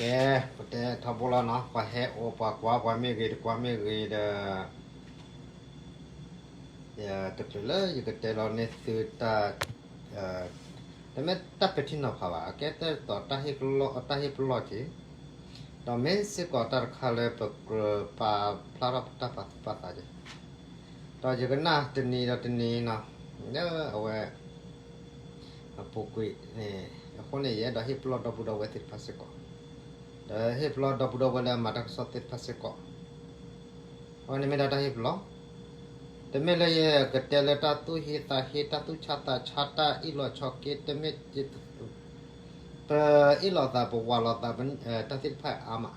ကဲ, ပတဲထီဘိလီၤနီၤ, ပှၤဟဲအိၣ်ပှၤကွၢ်ပှၤမ့ၢ်ဂ့ၤ တကွၢ်မ့ၢ်ဂ့ၤဒီး တချုးလၢယကတဲလီၤန့ၢ်သုတၢ်, တမ့ၢ်တၢ်ပဲာ်ထံနီၤဖးဘၣ်, အကဲတၢ်သိးတၢ်ဟ့ၣ်ပလီၢ်က့ၤ, ဒီးမ့ၢ်စ့ၢ်ကီးတၢ်တခါလၢပကြၢးပာ်ဖျါထီၣ်ပတၢ်ပာ်သူၣ်ပာ်သးက့ၤ, ဒီးယကနၣ်တနံၤဒီးတနံၤနီၤ, လၢအဝဲ အပူၤကွံာ်န့ၣ်, အဃိန့ၣ် ယအဲၣ်ဒိးဟ့ၣ်ပလီၢ်ဒီပုၢ်ဒီဝဲၢ်သ့ၣ်တဖၣ်စ့ၢ်ကီး, ဒီးဟ့ၣ်ပလီၢ်ဒီပုၢ်ဒီဝဲၢ်လၢအမၤတၢ်ကစီၣ်သ့ၣ်တဖၣ်စ့ၢ်ကီး, အဝဲန့ၣ်မ့ၢ်ဒၣ်တၢ်ဟ့ၣ်ပလီၢ်, တမ့ၢ်လၢယကတဲလၢတၢ်သူၣ်ဟ့သးဟ့ တၢ်သူၣ်ဆါသးဆါ တၢ်အ့ၣ်လိာ်ဆိးက့, တမ့ၢ်, ပအ့ၣ်လိာ်သး ပဝၤလိာ်သး တၢ်သ့ၣ်တဖၣ်အါမး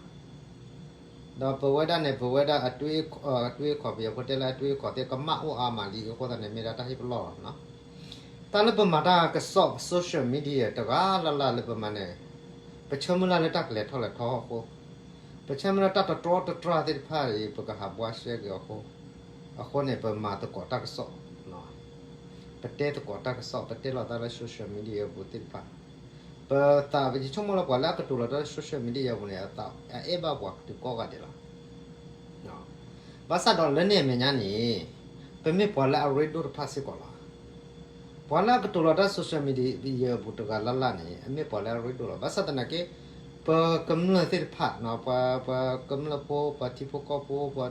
ဒီးပဝဲဒၣ်န့ၣ် ပဝဲဒၣ်အ, အတွ့ခီၣ် ပယီၤဖိတဲလၢအတွ့ခီၣ်သ့ၣ်ကမၣ်အိၣ်အါမးလံ, အဃိသတးန့ၣ် မ့ၢ်ဒၣ်တၢ်ဟ့ၣ်ပလီၢ်လီၤ. တၢ်လၢပမၤတၢ်ကစီၣ် social media တဂၤလၢ်လၢ်လၢပမၤန့ၣ်, ပဆၢမုၢ်လၢ်လၢတၢ်ကလဲၤထီၣ်လဲၤထီအဃိ, ပဆၢမုၢ်လၢ်တၢ်တတြီတတြၢ်သ့ၣ်တဖၣ်အံၤ ပကဟးဘှါရှဲက့ၤအဃိ, အဃိန့ၣ် ပမၤသကိးတၢ်ကစီၣ် ပတဲသကိးတၢ်ကစီၣ် ပတဲလိာ်သးလၢ social media အပူၤသ့ၣ်တဖၣ်, ပသးပယဆိကမိၣ်လၢပှၤလၢအကတိၤလီၤတၢ်လၢ social media အပူၤန့ၣ် အသးအအဲၣ်ဘၣ်ပှၤတုၤကိးဂၤဒဲးလီၤ. ဘၣ်ဆၣ်ဒီးလၢန့ၣ်အမဲာ်ညါန့ၣ်, ပမ့ၢ်ပှၤလၢအရ့ဒိၣ်တဖၣ်စ့ၢ်ကီးလီၤ. ပှၤလၢအကတိၤလီၤတၢ် social media အပူၤတဂၤလၢ်လၢ်န့ၣ် အမ့ၢ်ပှၤလၢအရ့ဒိၣ်လီၤ. ဘၣ်ဆၣ်သနာ်က့ ပကမျၢၢ်သ့ၣ်တဖၣ်, ပှၤကမျၢၢ်ဖိ, ပှၤထံဖိကီၢ်ဖိ, ပှၤ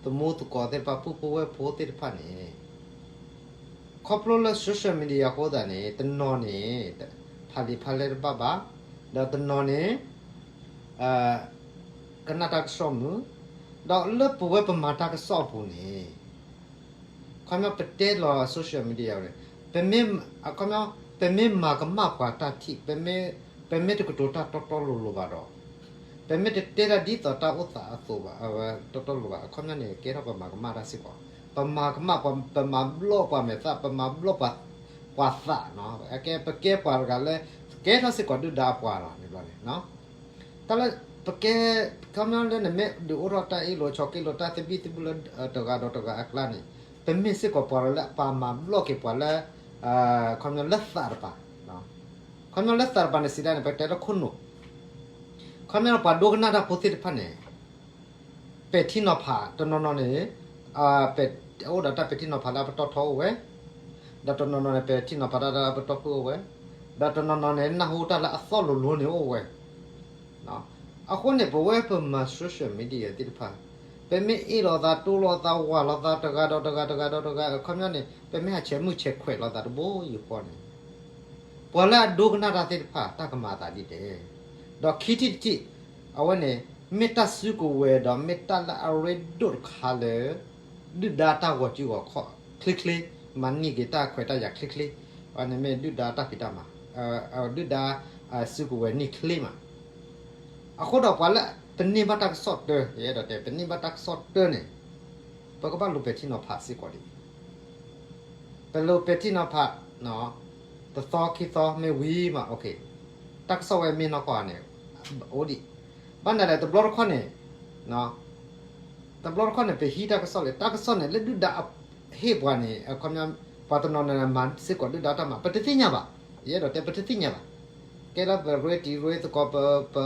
သမူသကိးသ့ၣ်တဖၣ်, ပုၢ်ဖိဝဲၢ်ဖိသ့ၣ်တဖၣ်န့ၣ် ခီဖျိလၢ social media အဃိသတးန့ၣ် တနီၤန့ၣ် ဖးလံာ်ဖးလဲၢ်တဘၣ်ဘၣ်, ဒီးတနီၤန့ၣ် ကနၣ်တၢ်ကစီၣ်မုာ်, ဒီးလၢပဝဲပမၤတၢ်ကစီၣ်အပူၤန့ၣ်, ခီပညီပတဲလီၤ social media န့ၣ်, ခီပညီ ပမ့ၢ်မၤကမၣ်ပှၤတၢ်ထံၣ်, ပမ့ၢ်တကတိၤတၢ်တီတီလိၤလိၤဘၣ်ဒီး, ပမ့ၢ်တတဲတၢ်ဒ်သိးတၢ်အိၣ်သးအသိးဘၣ်, တီတီလိၤဘၣ်, အခီပညီန့ၣ် ကဲထီၣ်ပမၤကမၣ်တၢ်စ့ၢ်ကီး, ပမၤကမၣ်ပှၤ, ပမၤဘျီၣ်ပှၤမဲာ်သၣ်, ပမၤဘျီၣ်ပှၤသး, ကဲပကဲပှၤတဂၤလၢ ကဲထီၣ်စ့ၢ်ကီးဒုၣ်ဒါအပှၤလီၤန့ၣ်ဘျီန့ၣ် တၢ်လၢပကဲ, ခီပညီလၢနမ့ၢ်ဒုးအိၣ်ထီၣ်တၢ်အ့ၣ်လိာ်ဆိးက့လိာ် တၢ်သဘံၣ်သဘုၣ်လၢတဂၤဒီးတဂၤအကျါန့ၣ်, ပမ့ၢ်စ့ၢ်ကီးပှၤလၢပာ်မၤဘျီၣ်က့ၤပှၤလၢ, ခီပညီလၢသးတပၤ, ခီပညီလၢသးတပၤန့ၣ်စံးဒၣ်န့ၣ် ပတဲလၢခိၣ်နူာ်, ခီပညီပှၤဒိကနၣ်တၢ်ဖိသ့ၣ်တဖၣ်န့ၣ် ပဲာ်ထံနီၤဖးတနီၤနီၤန့ၣ်, အိၣ်ဒီးတၢ်ပဲာ်ထံနီၤဖးလၢအပတီၢ်ထီအိၣ်ဝဲ, ဒီးတနီၤနီၤန့ၣ် ပဲာ်ထံနီၤဖးတၢ်လၢအပတီၢ်ဖုၣ်အိၣ်ဝဲ, ဒီးတနီၤနီၤန့ၣ် နၢ်ဟူတၢ်လၢအသီၣ်လိၤလိၤန့ၣ်အိၣ်ဝဲ. အဃိန့ၣ် ပဝဲပမၤ social media သ့ၣ်တဖၣ်, ပမ့ၢ်အ့ၣ်လိာ်သးတိလိာ်သးဝၤလိာ်သးတဂၤဒီးတဂၤတဂၤဒီးတဂၤ အခီပညီန့ၣ် ပမ့ၢ်ဟးဆဲးမုၢ်ဆဲးခွဲးလိာ်သးတဘိယူၢ်ဃီန့ၣ် ပှၤလၢအဒိကနၣ်တၢ်သ့ၣ်တဖၣ် တၢ်ကမၤအသးဒ်လဲၣ်. ဒီးခံထံၣ်တထံၣ်, အဝဲန့ၣ် မ့ၢ်တၢ်စုကဝဲၤဒီးမ့ၢ်တၢ်လၢအရ့ဒိၣ်တခါလၢ ဒုၣ်ဒါတၢ်ဂီၤစုဂီၤခီၣ်ချ့ချ့, မၤန့ၢ်က့ၤတၢ်ခွဲးတၢ်ယာ်ချ့ချ့, အဝဲန့ၣ်မ့ၢ်ဒုၣ်ဒါတၢ်ဖံးတၢ်မၤ, ဒုၣ်ဒါစုကဝဲၤန့ၢ်ချ့မး. အဃိဒီးပှၤလၢပန့ၢ်ဘၣ်တၢ်ကစီၣ်တၢ, ယအဲၣ်ဒိးတဲ ပန့ၢ်ဘၣ်တၢ်ကစီၣ်တၢန့ၣ် ပကဘၣ်လူၤပဲာ်ထံနီၤဖးစ့ၢ်ကီးဒံး. ပလူၤပဲာ်ထံနီၤဖး, တသီခံသီမ့ၢ်ဝံၤမး တၢ်ကစီၣ်ဝဲမ့ၢ်နီၢ်ကီၢ်ဧါန့ၣ် အိၣ်ဒံး. ဘၣ်နၤလဲၣ် တဘျီတခီၣ်န့ၣ်, တဘျီတခီၣ်န့ၣ် ပဟံးတၢ်ကစီၣ်လၢ တၢ်ကစီၣ်န့ၣ် လၢဒုၣ်ဒါဟ့ၣ်ပှၤန့ၣ် အခီပညီ ပှၤတနီၤနီၤမၤစ့ၢ်ကီးဒုၣ်ဒါတၢ်မၤ ပတသ့ၣ်ညါဘၣ်. ယအဲၣ်ဒိးတဲ ပတသ့ၣ်ညါဘၣ်. ကဲလၢပရ့တံၤရ့သကိး ပ, ပ,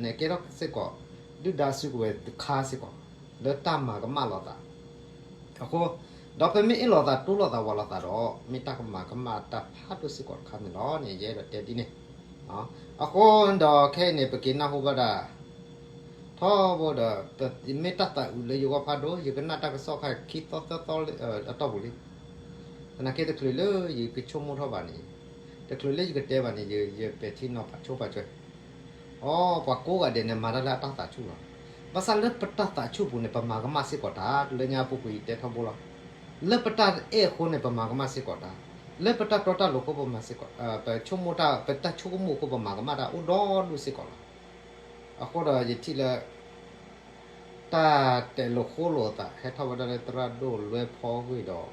န့ၣ်ကဲထီၣ်စ့ၢ်ကီး ဒုၣ်ဒါစုကဝဲၤတခါစ့ၢ်ကီး လၢတၢ်မၤကမၣ်လိာ်သး အဃိ, ဒီးပမ့ၢ်အ့ၣ်လိာ်သးတိလိာ်သးဝၤလိာ်သးဒီး မ့ၢ်တၢ်ကမၤကမၣ်တၢ်ဖးဒိၣ်စ့ၢ်ကီးတခါန့ၣ်လီၤန့ၣ် ယအဲၣ်ဒိးတဲဒ်န့ၣ်. အဃိဒီးခဲအံၤန့ၣ် ပက့ၤနၢ်ဟူဘၣ်ဒၣ် ထီဘိဒီး မ့ၢ်တၢ်သးအုးလၢယဂီၢ်ဖးဒိၣ် ယကနၣ်တၢ်ကစီၣ်ခါခံသီသၢသီအတီၢ်ပူၤလံ. သနာ်က့တချုးလၢယကဆိကမိၣ်ထီၣ်ဘၣ်န့ၣ်, တချုးလၢယကတဲဘၣ်န့ၣ် ယပဲာ်ထံနီၤဖးဆိပာ်စၢၤ အိ ပှၤကိးဂၤဒဲးန့ၣ် မၤတၢ်လၢအတၢ်သးဆူၣ်လီၤ. ဘၣ်ဆၣ်လၢပတၢ်သးဆူၣ်ပူၤန့ၣ် ပမၤကမၣ်စ့ၢ်ကီးတၢ် လၢညါပူၤကွံာ်ယတဲထီဘိလီၤ. လၢပတၢ်အဲၣ်အဃိန့ၣ် ပမၤကမၣ်စ့ၢ်ကီးတၢ်, လၢပတၢ်တီတၢ်လိၤအဃိ ပမၤစ့ၢ်ကီး, ပဆိကမိၣ်တၢ် ပတၢ်ဆိကမိၣ်အဃိ ပမၤကမၣ်တၢ်အိၣ်ဒီဒူၣ်စ့ၢ်ကီးလီၤ. အဃိဒီးယထံၣ်လၢ တၢ်တဲာ်လိာ်ဃိလိာ်အသး ဟဲထီၣ်ဝဲဒၣ်လၢသရၣ်ဒိၣ်လွဲဖီအဂ့ၢ်ဒီး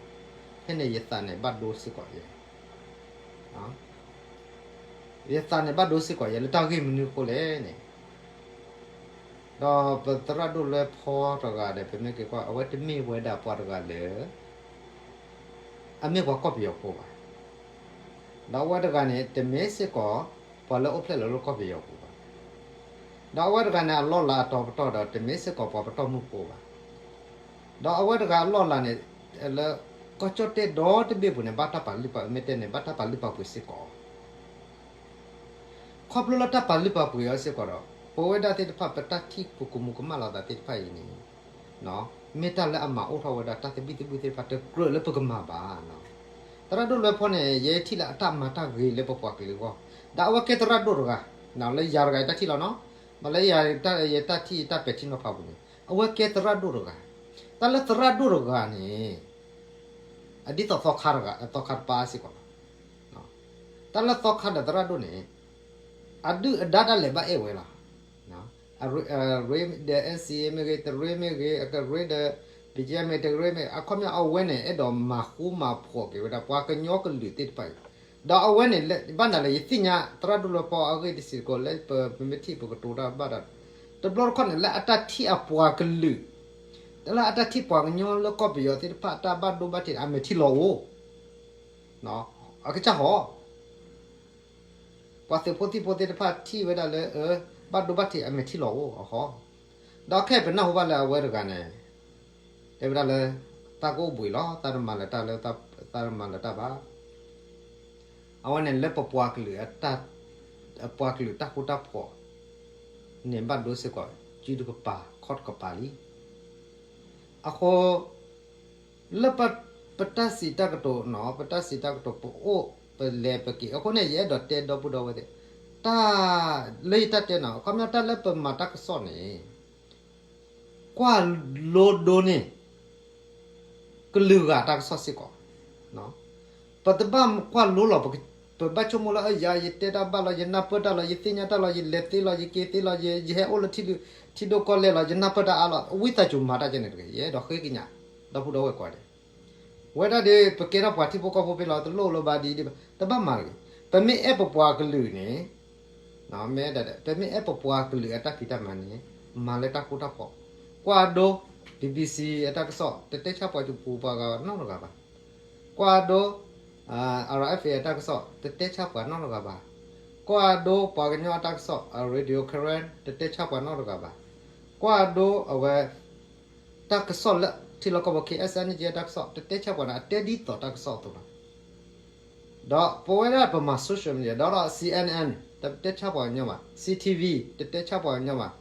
ဖဲန့ၣ်ယသးန့ၣ်ဘၣ်ဒိစ့ၢ်ကီးယဲ ယသးန့ၣ်ဘၣ်ဒိစ့ၢ်ကီးယဲ လၢတၢ်ဂ့ၢ်မနုၤအဃိလဲၣ်န့ၣ်, ဒီးပသရၣ်ဒိၣ်လွဲဖီတဂၤဒီး ပမ့ၢ်က့ၤကွၢ် အဝဲတမ့ၢ်ဝဲဒၣ်ပှၤတဂၤလၢ အမ့ၢ်ပှၤကီၢ်ပယီၤဖိဘၣ်. ဒီးအဝဲတဂၤန့ၣ် တမ့ၢ်စ့ၢ်ကီး ပှၤလၢအိၣ်ဖျဲၣ်လီၤလၢကီၢ်ပယီၤပူၤဘၣ်. ဒီးအဝဲတဂၤန့ၣ် အလီၢ်လၤအတီၤပတီၢ်ဒီး တမ့ၢ်စ့ၢ်ကီးပှၤပတီၢ်မုၢ်ဖိဘၣ်. ဒီးအဝဲတဂၤအလီၢ်လၤန့ၣ် လၢ ကီၢ်ကၠီၣ်တဲၣ်ဒီတဘ့ၣ်ပူၤန့ၣ် ဘၣ်တၢ်ပာ်လုၢ်ပာ်ပှ့ၤ မ့ၢ်တဲန့ၣ် ဘၣ်တၢ်ပာ်လုၢ်ပာ်ပှ့ၤစ့ၢ်ကီး. ခီဖျိလၢတၢ်ပာ်လုၢ်ပာ်ပှ့ၤအီၤစ့ၢ်ကီးဒီး ပဝဲဒၣ်သ့ၣ်တဖၣ် ပတၢ်ထံၣ်ပကမူၤကမၣ်လိာ်သးသ့ၣ်တဖၣ်အံၤန့ၣ် မ့ၢ်တၢ်လၢအမၤအိၣ်ထီၣ်ဝဲဒၣ်တၢ်သဘံၣ်သဘုၣ်သ့ၣ်တဖၣ် တကြၢးလၢပကမၤဘၣ်. သရၣ်ဒိၣ်လွဲဖီန့ၣ် ယဲထံၣ်လၢအတၢ်မၤတၢ်ဂ့ၤလၢပပှၤကလုာ်အဂီၢ်, ဒီးအဝဲကဲသရၣ်ဒိၣ်တဂၤ, လၢယၤတဂၤယတၢ်ထံၣ်လီၤနီၤ, မ့ၢ်လၢယၤယတၢ်ထံၣ်ယတၢ်ပဲာ်ထံနီၤဖးပူၤန့ၣ် အဝဲကဲသရၣ်ဒိၣ်တဂၤ, တၢ်လၢသရၣ်ဒိၣ်တဂၤန့ၣ် အဒ်သိးသီခါတဂၤ သီခါတပၢ်စ့ၢ်ကီးလီၤ. တၢ်လၢသီခါဒီးသရၣ်ဒိၣ်န့ၣ် အဒုၣ်အဒါတၢ်လဲၤဘၣ်အဲၣ်ဝဲလီၤ. အရ့ဒီး NCA မ့ၢ်ဂ့ၤ, တရ့မ့ၢ်ဂ့ၤ, အကရ့ဒီး BGF မ့ၢ်တရ့မ့ၢ် အခီပညီအဝဲန့ၣ် အဲၣ်ဒိးမၤဃူမၤဖိးက့ၤဝဲဒၣ် ပှၤကညီကလုာ်သ့ၣ်တဖၣ်အံၤ, ဒီးအဝဲန့ၣ် ဘၣ်နၤလၢယသ့ၣ်ညါသရၣ်ဒိၣ်လွဲဖီအဂ့ၢ်တစဲးတကိး လၢပမ့ၢ်ထံၣ်ပကတိၤတၢ်ဘၣ်ဒီး တဘျီတခီၣ်န့ၣ် လၢအတၢ်ထံၣ်အပှၤကလုာ်, တၢ်လၢအတၢ်ထံၣ်ပှၤကညီလၢကီၢ်ပယီၤသ့ၣ်တဖၣ် တၢ်ဘၣ်ဒိဘၣ်ထံးန့ၣ် အမဲာ်ထံလီၤအိၣ် အကစၢ်ဟီ, ပှၤသုးဖိသံၣ်ဖိသ့ၣ်တဖၣ်ထံၣ်ဝဲဒၣ်လၢ ဘၣ်ဒိဘၣ်ထံးအမဲာ်ထံလီၤအိၣ်အဃိ, ဒီးခဲအံၤပနၢ်ဟူဘၣ်လၢအဝဲတဂၤန့ၣ် တဲဝဲဒၣ်လၢ သးကအိၣ်ဘှံးလီၤ, သးတမၤလၢၤတၢ်လၢ သးတမၤလၢၤတၢ်ဘၣ်. အဝဲန့ၣ်လၢပပှၤကလုာ် ပှၤကလုာ်တၢ်ဃူတၢ်ဖိးန့ၣ် ဘၣ်ဒိစ့ၢ်ကီး စုတကပၤခီၣ်တကပၤလံ. အဃိ လၢပတၢ်စံးတၢ်ကတိၤနီၤ ပတၢ်စံးတၢ်ကတိၤ ပအိၣ်ပလဲၤပက့ၤအဃိန့ၣ် ယအဲၣ်ဒိးတဲဒီပုၢ်ဒီဝဲၢ်သ့ၣ်, တၢ်လၢယတၢ်တဲနီၤ အခီပညီတၢ်လၢပမၤတၢ်ကစီၣ်န့ၣ် ကွၢ်လိဒိန့ၣ် ကလုာ်ဂၤတၢ်ကစီၣ်စ့ၢ်ကီး, ပတဘၣ်ကွၢ်လိလီၤ, ပဘၣ်ဆိကမိၣ်လၢ ယၤ ယတဲတၢ်ဘၣ်လီၤ, ယနၢ်ပၢၢ်တၢ်လီၤ, ယသ့ၣ်ညါတၢ်လီၤ, ယလဲၤသ့လီၤ, ယက့ၤသ့လီၤ, ယဟဲအိၣ်လၢထံဒိၣ်ကီၢ်လဲၢ်လီၤ, ယနၢ်ပၢၢ်တၢ်အါလီၤ, ဝံသးစူၤမၤတၢ်ကဲန့ၣ်တဂ့ၤ, ယအဲၣ်ဒိးဃ့ကညး ဒီပုၢ်ဒီဝဲၢ်ကိးဂၤဒဲး, ဝဲဒၣ်ဒီး ပကဲထီၣ်ပှၤထံဖိကီၢ်ဖိဖဲလီၤ တလိၣ်လၢၤဘၣ်ဒ်ဒ်ဘၣ် တဘၣ်မၤတဂ့ၤ, ပမ့ၢ်အဲၣ်ပပှၤကလုာ်န့ၣ် မ့ၢ်ဒၣ် ပမ့ၢ်အဲၣ်ပပှၤကလုာ်အတၢ်ဖံးတၢ်မၤန့ၣ် မၤလၢတၢ်ဃူတၢ်ဖိး, ကွၢ်ဒိ BBC အတၢ်ကစီၣ် တတဲဆါပှၤကပူၤပှၤဂၤနီတဂၤဘၣ်, ကွၢ်ဒိ RFA အတၢ်ကစီၣ် တတဲဆါပှၤနီတဂၤဘၣ်, ကွၢ်ဒိပှၤကညီအတၢ်ကစီၣ် Radio Karen တတဲဆါပှၤနီတဂၤဘၣ်, ကွၢ်ဒိအဝဲ တၢ်ကစီၣ်လၢထံလီၢ်ကီၢ်ပူၤ KSNG အတၢ်ကစီၣ် တတဲဆါပှၤန့ၣ် အတဲဒ်သိးတၢ်ကစီၣ်အသိးလီၤ. ဒီးပဝဲဒၣ်ပမၤ social media ဒီး CNN တတဲဆါပှၤကညီဘၣ်, CTV တတဲဆါပှၤကညီဘၣ်,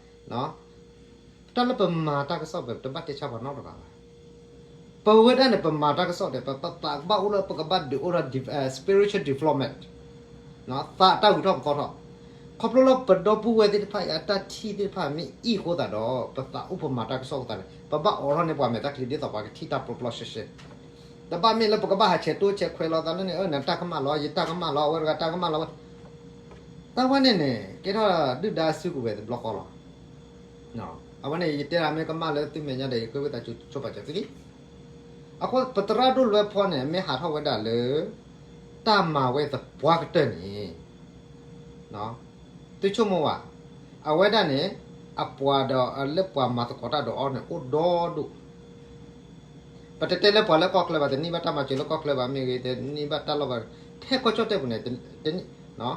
တၢ်လၢပမၤတၢ်ကစီၣ် ပတဘၣ်တဲဆါပှၤနီတဂၤဘၣ်. ပဝဲဒၣ်န့ၣ် ပမၤတၢ်ကစီၣ်ဒီး ပသးကဘၣ်အိၣ်လၢပကဘၣ်ဒုးအိၣ်ဒီး spiritual development သးတၢ်ဂုၤထီၣ်ပသီထီၣ်, ခီဖျိလၢပဒီပုၢ်ဝဲၢ်သ့ၣ်တဖၣ်အံၤ အတၢ်ထံၣ်သ့ၣ်တဖၣ်မ့ၢ်အံၣ်အဃိသတးဒီး ပသးအိၣ်ပမၤတၢ်ကစီၣ်အဃိသတးန့ၣ် ပဘၣ်အိးထီၣ်န့ၢ်ပှၤမဲာ်ချံဒ်သိးပှၤကထံၣ်တၢ်ပျီပျီရှဲရှဲ, တဘၣ်မ့ၢ်လၢပကဘၣ်ဟးဆဲးတိဆဲးခွဲးလိာ်သးလၢန့ၣ် အၢ နတၢ်ကမၣ်လီၤ ယတၢ်ကမၣ်လီၤ အဝဲတဂၤတၢ်ကမၣ်လီၤဝဲ, တၢ်ဝဲန့ၣ်န့ၣ် ကဲထီၣ်ဒုၣ်ဒါစုကဝဲၤတဘျီဃီလီၤ. အဝဲန့ၣ် ယတဲဒၣ်မ့ၢ်ကမၣ်လၢသုမဲာ်ညါဒီး ယဃ့ဝံသးစူၤဆိပာ်စၢၤသုလံ. အဃိပသရၣ်ဒိၣ်လွဲဖီန့ၣ် မ့ၢ်ဟးထီၣ်ဝဲဒၣ်လၢ တၢ်မၤဝဲသပှၢ်ကတၢၢ်န့ၣ် သုဆိကမိၣ်ဘၣ်, အဝဲဒၣ်န့ၣ် အပှၤဒီးလၢပှၤမၤသကိးတၢ်ဒီးအီၤန့ၣ် အိၣ်ဒီဒူၣ်, ပတတဲလၢပှၤလၢကီၢ်ချၢဘၣ်, တန့ၢ်ဘၣ်တၢ်မၤစၢၤလၢကီၢ်ချၢဘၣ်မ့ၢ်ဂ့ၤ, တန့ၢ်ဘၣ်တၢ်လီၢ်ဘၣ်, ထဲကီၢ်ကၠီၣ်တဲၣ်ပူၤန့ၣ် တန့ၢ်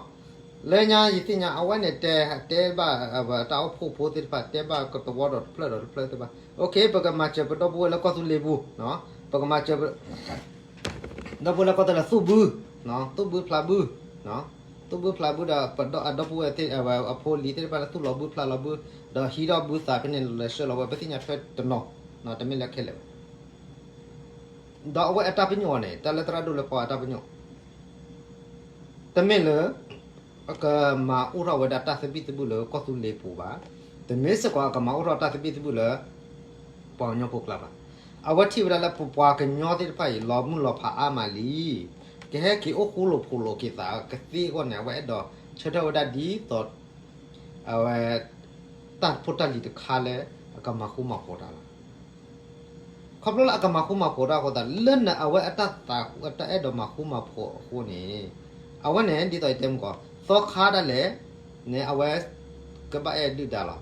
လၢညါယသ့ၣ်ညါ အဝဲန့ၣ်တဲ တဲဘၣ်တၢ်အိၣ်ဖှိၣ်ဖိသ့ၣ်တဖၣ် တဲဘၣ်ကသဝီဒီးတဖျၢၣ်ဒီးတဖျၢၣ်သ့ၣ်တဖၣ်, OK ပကမၤစၢၤပဒီပုၢ်ဝဲၢ်လၢကီၢ်သူလ့ၤပူၤ, ပကမၤစၢၤ ဒီပုၢ်ဝဲၢ်လၢကီၢ်သူလ့ၤ သူၣ်ဘု, သူၣ်ဘုဖျးဘု, သူၣ်ဘုဖျးဘုဒီး ပဒီအဒီပုၢ်ဝဲၢ်သ့ၣ် အဖိလံၤသ့ၣ်တဖၣ်လၢ သူၣ်လီၤဘုဖျးလီၤဘု, ဒီးဟံးထီၣ်ဘုသးဖဲန့ၣ် လဲၤဆှၢလီၤဝဲ ပသ့ၣ်ညါထွဲတနီၤ, တမ့ၢ်လၢခဲလၢာ်ဘၣ်. ဒီးအဝဲအတၢ်ပညိၣ်အီၤန့ၣ် တၢ်လၢသရၣ်ဒိၣ်လွဲဖီအတၢ်ပညိၣ် တမ့ၢ်လၢ အကမၤအိၣ်ထီၣ်ဝဲဒၣ်တၢ်သဘံၣ်သဘုၣ်လၢကီၢ်သူလ့ၤပူၤဘၣ်, တမ့ၢ်စ့ၢ်ကီးအကမၤအိၣ်ထီၣ်တၢ်သဘံၣ်သဘုၣ်လၢ ပှၤကညီဖိကျါဘၣ်. အဝဲထံၣ်ဝဲဒၣ်လၢပပှၤကညီသ့ၣ်တဖၣ်အံၤ လီၤမုၢ်လီၤဖးအါမးလံ, ကဟဲက့ၤအိၣ်ဃူလိာ်ဖိးလိာ်က့ၤသးကသ့အဂီၢ်န့ၣ် အဝဲအဲၣ်ဒိးဆၢထၢၣ်ဝဲဒၣ်ဒ်သိး အဝဲ တၢ်ဖိတၢ်လံၤတခါလၢ အကမၤဃူမၤဖိးတၢ်လီၤ. ခီဖျိလၢအကမၤဃူမၤဖိးတၢ်အဃိသတး လၢနအဝဲအတၢ်အဲၣ်ဒိးမၤဃူမၤဖိးအဃိန့ၣ် အဝဲန့ၣ် ဒ်သိးယတဲမုၢ်ကီး သီခါဒၣ်လဲာ်န့ၣ် အဝဲ ကဘၣ်အဲၣ်ဒုၣ်ဒါလီၤ.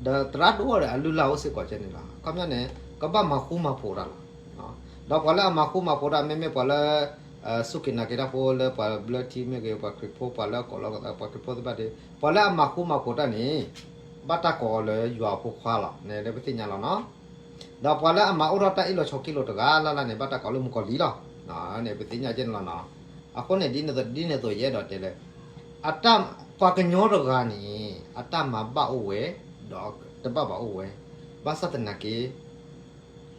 ဒီးသရၣ်ဒိၣ်အီၤဒီးအလုၢ်အလၢ်အိၣ်စ့ၢ်ကီးကဲန့ၣ်လီၤ. အခီပညီန့ၣ် ကဘၣ်မၤဃူမၤဖိးတၢ်လီၤ. ဒီးပှၤလၢအမၤဃူမၤဖိးတၢ် မ့မ့ၢ်ပှၤလၢ စူၢ်က့ၤနာ်က့ၤတၢ်ဖိလၢပှၤဘျၢထံမ့ၢ်ဂ့ၤ ပှၤခရံာ်ဖိ ပှၤလၢအကိးလီၤပှၤခရံာ်ဖိသ့ၣ်တဖၣ်ဒီး ပှၤလၢအမၤဃူမၤဖိးတၢ်န့ၣ် ဘၣ်တၢ်ကိးအီၤလၢယွၤအဖိခွါလီၤ န့ၣ်လၢပသ့ၣ်ညါလီၤနီၤ. ဒီးပှၤလၢအမၤအိၣ်ထီၣ်တၢ်အ့ၣ်လိာ်ဆိးက့လိာ်တဂၤလၢ်လၢ်န့ၣ် ဘၣ်တၢ်ကိးလၢမုၣ်ကီၤလံၢ်လီၤ. န့ၣ်ပသ့ၣ်ညါကဲန့ၣ်လီၤနီၤ. အဃိန့ၣ် ဒ်န့ၣ်အသိးယအဲၣ်ဒိးတဲလၢ အတၢ် ပှၤကညီတဂၤန့ၣ် အတၢ်မၤဘၣ်အိၣ်ဝဲ ဒီးတဘၣ်ဘၣ်အိၣ်ဝဲ, ဘၣ်ဆၣ်သနာ်က့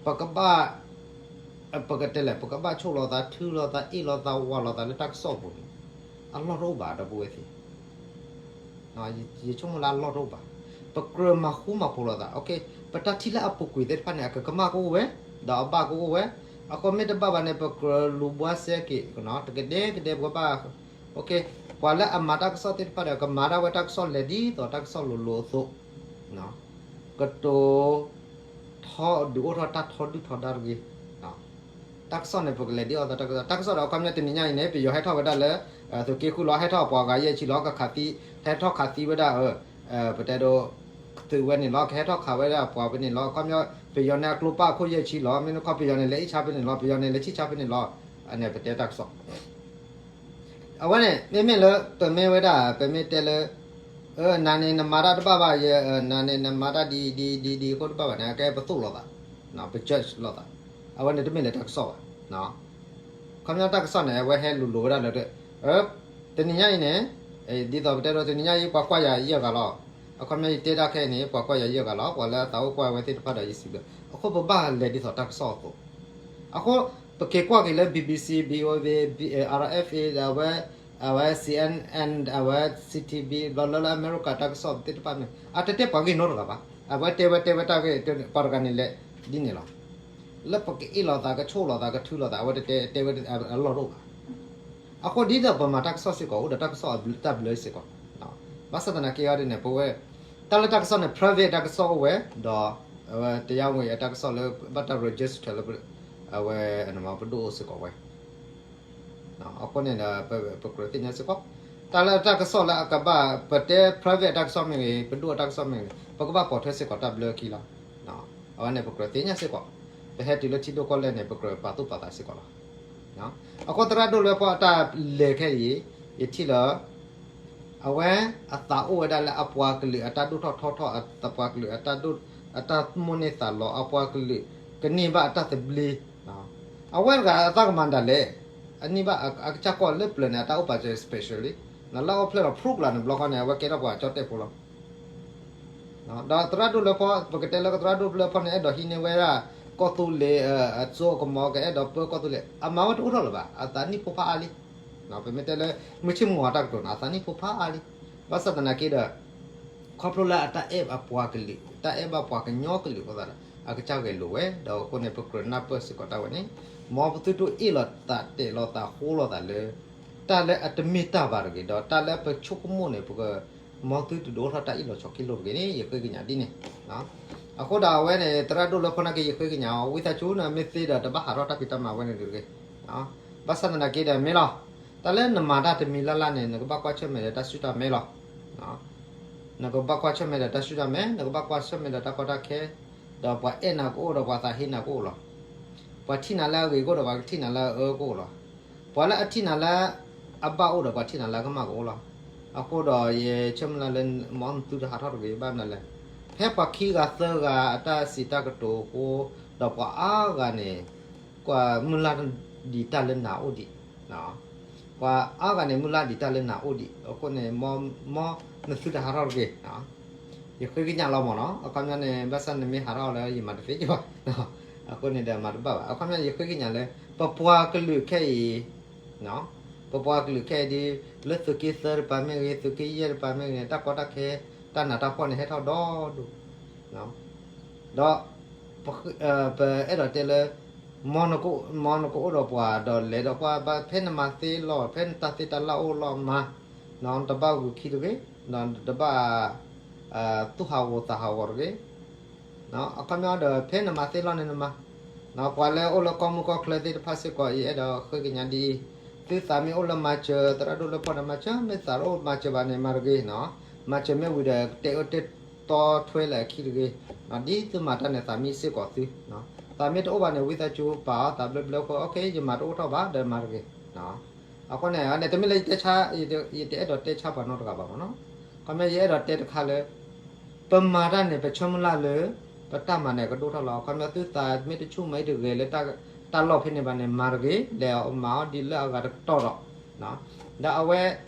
ပကဘၣ် ပကတဲလဲၣ် ပကဘၣ်ဆိၣ်လီၤသး ထုလိာ်သး အ့ၣ်လိာ်သး ဝးလိာ်သးလၢတၢ်ကစီၣ်အပူၤန့ၣ် အလီၢ်တအိၣ်ဘၣ် ဒီပုၢ်ဝဲၢ်သ့ၣ်. ယဆိကမိၣ်လၢအလီၢ်တအိၣ်ဘၣ်. ပကြၢးမၤဃူမၤဖိးလိာ်သး ပတၢ်ထံၣ်လၢအပူၤကွံာ်သ့ၣ်တဖၣ်န့ၣ် အကကမၣ်ကအိၣ်ဝဲ, ဒီးအဘၣ်ကအိၣ်ဝဲ. အဃိမ့ၢ်တဘၣ်ဘၣ်န့ၣ် ပကြၢးလူၤဘှါစဲက့ၤ တကဒဲကဒဲ ပကဘၣ် ပှၤလၢအမၤတၢ်ကစီၣ်သ့ၣ်တဖၣ်ဒီး ကမၤဒၣ်ဝဲတၢ်ကစီၣ်လဲၤဒ်သိးတၢ်ကစီၣ်လိၤလိၤအသိး, ကတိၤ ထီဒုးအိၣ်ထီၣ်တၢ်ထီဒုၣ်ထီဒါတဂ့ၤ. တၢ်ကစီၣ်န့ၣ် ပကလဲၤဒ်သိးတၢ်ကစီၣ် တၢ်ကစီၣ်ဒီး အခီပညီတနံၤညါအံၤန့ၣ် ပယီၤဟဲထီၣ်ဝဲဒၣ်လၢ သုးက့ဃုလီၤ ဟဲထီၣ်ပှၤဂၤယဲၢ်ဆံလီၤ ကခးသံ ဟဲထီၣ်ခးသံဝဲဒၣ် ပတဲဒိ သုးဝဲန့ၣ်လီၤ ကဟဲထီၣ်ခးဝဲဒၣ်ပှၤဖဲန့ၣ်လီၤ. အခီပညီ ပယီၤန့ၣ်အကျိဖးအခိၣ်ယဲၢ်ဆံလီၤ မ့ၢ်ခီ ပယီၤန့ၣ်လဲၤအ့ၣ်ဆါဖဲန့ၣ်လီၤ ပယီၤန့ၣ်လဲၤဆံၣ်ဆါဖဲန့ၣ်လီၤ. အန့ၣ်ပတဲတၢ်ကစီၣ် အဝဲန့ၣ် မ့မ့ၢ်လၢပမ့ၢ်ဝဲဒၣ် ပမ့ၢ်တဲလၢ နၤန့ၣ်နမၤတၢ်တဘၣ်ဘၣ် နၤန့ၣ်နမၤတၢ်ဒ်အံၤဒ်အံၤဒ်အံၤဒ်အံၤအဃိတဘၣ်ဘၣ်န့ၣ် အကဲပသိၣ်လိာ်သး ပ judge လိာ်သး. အဝဲန့ၣ်တမ့ၢ်လၢတၢ်ကစီၣ်ဘၣ်. အခီပညီတၢ်ကစီၣ်န့ၣ် အဝဲဟဲလိၤလိၤဝဲဒၣ်လၢ တနံၤညါအံၤန့ၣ် ဒ်သိးပတဲဒိ တနံၤညါအံၤ ပှၤကွၢ်ယၤယဲၢ်ဂၤလီၤ. အခီပညီယတဲတၢ်ခဲအံၤန့ၣ် ပှၤကွၢ်ယၤယဲၢ်ဂၤလီၤ ပှၤလၢအသးအိၣ်ကွၢ်ဝဲသ့ၣ်တဖၣ်ဒီးယစံးဘျုး အဃိပဘၣ်လဲၤဒ်သိးတၢ်ကစီၣ်အသိး. အဃိ ပက့ၤကွၢ်က့ၤလၢ BBC, VOA, RFA ဒီးအဝဲ အဝဲ CNN, အဝဲ CTV ဘျီလၢလၢအမဲရကၤတၢ်ကစီၣ်သ့ၣ်တဖၣ်န့ၣ် အတတဲပှၤဂ့ၢ်နီတဂၤဘၣ်. အဝဲတဲဝဲတဲဝဲတၢ်ဂ့ၢ် ပှၤတဂၤန့ၣ်လဲၤဒ်န့ၣ်လီၤ. လၢပကအ့ၣ်လိာ်သး ကဆိၣ်လိာ်သး ကထုလိာ်သး အဝဲတတဲ တဲဝဲအလီၢ်တအိၣ်ဘၣ်. အဃိဒ်သိးပမၤတၢ်ကစီၣ်စ့ၢ်ကီး အိၣ်ဒီးတၢ်ကစီၣ်တၢ်ဘျၢစ့ၢ်ကီး. ဘၣ်ဆၣ်သနာ်က့အီၤဒ်န့ၣ် ပဝဲ တၢ်လၢတၢ်ကစီၣ်န့ၣ် private တၢ်ကစီၣ်အိၣ်ဝဲ ဒီး အဝဲတရားဝင်အတၢ်ကစီၣ်လၢဘၣ်တၢ် register လၢ အဝဲ ပဒိၣ်အိၣ်စ့ၢ်ကီးဝဲ. အဃိန့ၣ်ဒီး ပကြၢးသ့ၣ်ညါစ့ၢ်ကီး တၢ်လၢတၢ်ကစီၣ်လၢအကဘၣ် ပတဲ private အတၢ်ကစီၣ်မ့ၢ်ဂ့ၤ ပဒိၣ်အတၢ်ကစီၣ်မ့ၢ်ဂ့ၤ ပကဘၣ်ပိာ်ထွဲစ့ၢ်ကီးတၢ်ဘျၢခံလီၤ. အဝဲန့ၣ်ပကြၢးသ့ၣ်ညါစ့ၢ်ကီး ပဟဲတုၤလၢထံဒိၣ်ကီၢ်လဲၢ်န့ၣ် ပကြၢးပာ်သူၣ်ပာ်သးစ့ၢ်ကီးလီၤ. အဃိသရၣ်ဒိၣ်လွဲဖီအတၢ်လဲၤခဲအံၤ ယထံၣ်လၢ အဝဲအသးအိၣ်ဝဲဒၣ်လၢအပှၤကလုာ်အတၢ်ဒိၣ်ထီၣ်ထီထီၣ် အပှၤကလုာ်အတၢ်ဒိၣ် အတၢ်မိၣ်န့ၢ်သးလီ အပှၤကလုာ်ကန့ၢ်ဘၣ်အတၢ်သဘျ့ အဝဲတဂၤအသးကမၤဒၣ်လဲာ် အန့ၢ်ဘၣ်အကစၢ်ကီၢ်လၢပျၢၤန့ၣ် အတၢ်အိၣ်ပာ်စၢၤ specially လၢအအိၣ်ဖျဲၣ်လီၤ ဖရူၣ်ကလာ်န့ၣ် ဘျီဃီန့ၣ် အဝဲကဲထီၣ်ပှၤကၠီၣ်တဲၣ်ဖိလီၤ. ဒီးသရၣ်ဒိၣ်လွဲဖီ ပကတဲလၢကသရၣ်ဒိၣ်လွဲဖီန့ၣ် အဲၣ်ဒိးဟံးန့ၢ်ဝဲဒၣ် ကီၢ်သူလ့ၤ အစိအကမီၤ ကအဲၣ်ဒိးပၢကီၢ်သူလ့ၤ အမၤဝဲတအိၣ်ထီၣ်လၢၤဘၣ် အသးနံၣ်ဖိဖးအါလံ. ပမ့ၢ်တဲလၢ မုၢ်ဆ့ၣ်မုၢ်ဂီၤတၢ်ကတိၤန့ၣ် အသးနံၣ်ဖိဖးအါလံ. ဘၣ်ဆၣ်သနာ်က့ဒီး ခီဖျိလၢအတၢ်အဲၣ်အပှၤကလုာ် တၢ်အဲၣ်ဘၣ်ပှၤကညီကလုာ်အဃိသတးဒီး အကစၢ်ဂဲၤလိာ်ဝဲ ဒီးအဃိန့ၣ် ပကြၢးနၢ်ပၢၢ်စ့ၢ်ကီးတၢ်ဝဲန့ၣ် မ်ပသုတအိၣ်အ့ၣ်လိာ်သးတဲာ်လိာ်သးဃိလိာ်သးလၢ တၢ်လၢအတမ့ၢ်တၢ်ဘၣ်တဂ့ၤ ဒီးတၢ်လၢပဆိကမိၣ်န့ၣ် ပက မ်သုတဒုးအိၣ်ထီၣ်တၢ်အ့ၣ်လိာ်ဆိးက့လိာ်တဂ့ၤန့ၣ် ယဃ့ကညးဒ်န့ၣ်. အဃိဒီးအဝဲန့ၣ် သရၣ်ဒိၣ်လွဲဖီနာ်က့ ယဃ့ကညးအီၤ ဝံသးစူၤန့ၣ် မ့ၢ်သ့ဒီးတဘၣ်ဟးထီၣ်တၢ်ဖံးတၢ်မၤဝဲန့ၣ်တဂ့ၤ. ဘၣ်ဆၣ်သနာ်က့ဒီးမ့ၢ်လီၤ. တၢ်လၢနမၤတၢ်တမံၤလၢ်လၢ်န့ၣ် နကဘၣ်ကွၢ်ဆၢၣ်မဲာ်ဒီးတၢ်စုတၢ်မဲလီၤ. နကဘၣ်ကွၢ်ဆၢၣ်မဲာ်ဒီးတၢ်စုတၢ်မဲ နကဘၣ်ကွၢ်ဆၢၣ်မဲာ်ဒီးတၢ်ကီတၢ်ခဲ, ဒီးပှၤအဲၣ်နၤကအိၣ်ဒီးပှၤသးဟ့နၤကအိၣ်လီၤ. ပှၤထံၣ်နၤလၢအဂ့ၤကအိၣ်ဒီးပှၤကထံၣ်နၤလၢအအၢကအိၣ်လီၤ. ပှၤလၢအထံၣ်နၤလၢအဘၣ်အိၣ်ဒီးပှၤထံၣ်နၤလၢအကမၣ်ကအိၣ်လီၤ. အဃိဒီးယဆၢမုၢ်လၢ်လၢ မ်သုတဟးထီၣ်တဂ့ၤ ဘၣ်မနုၤလဲၣ်. ဖဲပှၤခံဂၤသၢဂၤအတၢ်စံးတၢ်ကတိၤအဃိ ဒီးပှၤအါဂၤန့ၣ် ကွၢ်မုၢ်လၢ်ဒံးတၢ်လၢနၤအိၣ်ဒံး ပှၤအါဂၤန့ၣ် မုၢ်လၢ်ဒံးတၢ်လၢနၤအိၣ်ဒံး အဃိန့ၣ် မ်နသုတဟးထီၣ်တဂ့ၤ. ယဃ့ကညးလီၤမ့ၢ်နီၤ အခီပညီန့ၣ် ဘၣ်ဆၣ်နမ့ၢ်ဟးထီၣ်လၢယမၤတသ့ဘၣ် အဃိန့ၣ်ဒီးမၤတဘၣ်ဘၣ် အခီပညီယဃ့ကညးလၢ ပပှၤကလုာ်ခဲအံၤ ပပှၤကလုာ်ခဲအံၤဒ် လၢသုးက့သၢတပၤမ့ၢ်ဂ့ၤ သုးက့ယဲၢ်တပၤမ့ၢ်ဂ့ၤန့ၣ် တၢ်ကီတၢ်ခဲ တၢ်နးတၢ်ဖှီၣ်န့ၣ် ဟဲထီၣ်ဒီဒူၣ် ဒီး ပအဲၣ်ဒိးတဲလၢ မ်နကအိၣ်ဒီးပှၤဒီးလဲၤဒီးကွၢ်ဘၣ် ဖဲနမၤသ့လီၤ ဖဲနတၢ်သ့တၢ်လၢ်အိၣ်လီၤမၤ နတဘၣ်ဂုာ်ခံတဂ့ၤ နတဘၣ် သူၣ်ဟးဂီၤသးဟးဂီၤတဂ့ၤ အခီပညီဒီး ဖဲနမၤသ့လီၤန့ၣ်နမၤ ပှၤလၢအိၣ်လၢကီၢ်မုၢ်ကီၢ်ချၢသ့ၣ်တဖၣ်စ့ၢ်ကီး ယအဲၣ်ဒိးဃ့ကညးဒ်အံၤ, သုသးမ့ၢ်အိၣ်လၢမၤစၢၤ သရၣ်ဒိၣ်လၢဖီန့ၣ် မၤစၢၤ မ့ၢ်သးတအိၣ်မၤစၢၤဘၣ်န့ၣ် မၤတဂ့ၤ, မၤစၢၤမ့ၢ်ဝံၤဒီး တဲအၢတဲတီထွဲလၢအခံတဂ့ၤ, ဒ်သုမၤတၢ်န့ၣ် သးမံစ့ၢ်ကီးသု, သးမ့ၢ်တအိၣ်ဘၣ်န့ၣ် ဝံသးစူၤပာ်အီၤသးဘျၢဘျၢဃီ ယမၤတအိၣ်ထီၣ်ဘၣ်ဒီးမၤတဂ့ၤ, အဃိန့ၣ် တမ့ၢ်လၢယတဲဆါ ယတအဲၣ်ဒိးတဲဆါပှၤနီတဂၤဘၣ်မ့ၢ်နီၤ, ခီမ့ၢ်ယအဲၣ်ဒိးတဲတခါလၢ ပမၤတၢ်န့ၣ် ပဆၢမုၢ်လၢ်လၢ ပတၢ်မၤန့ၣ် ကဒိၣ်ထီၣ်လီၤ. အခီပညီသုသးမ့ၢ်တဆူၣ်မ့ၢ်တဂဲၤလၢ တၢ်လီၢ်ဖဲန့ၣ်ဘၣ်န့ၣ် မၤတဂ့ၤ, လဲၤမၤအီၤဒ်လၢအဂၤတကတီၢ်ဒီး, ဒီးအဝဲ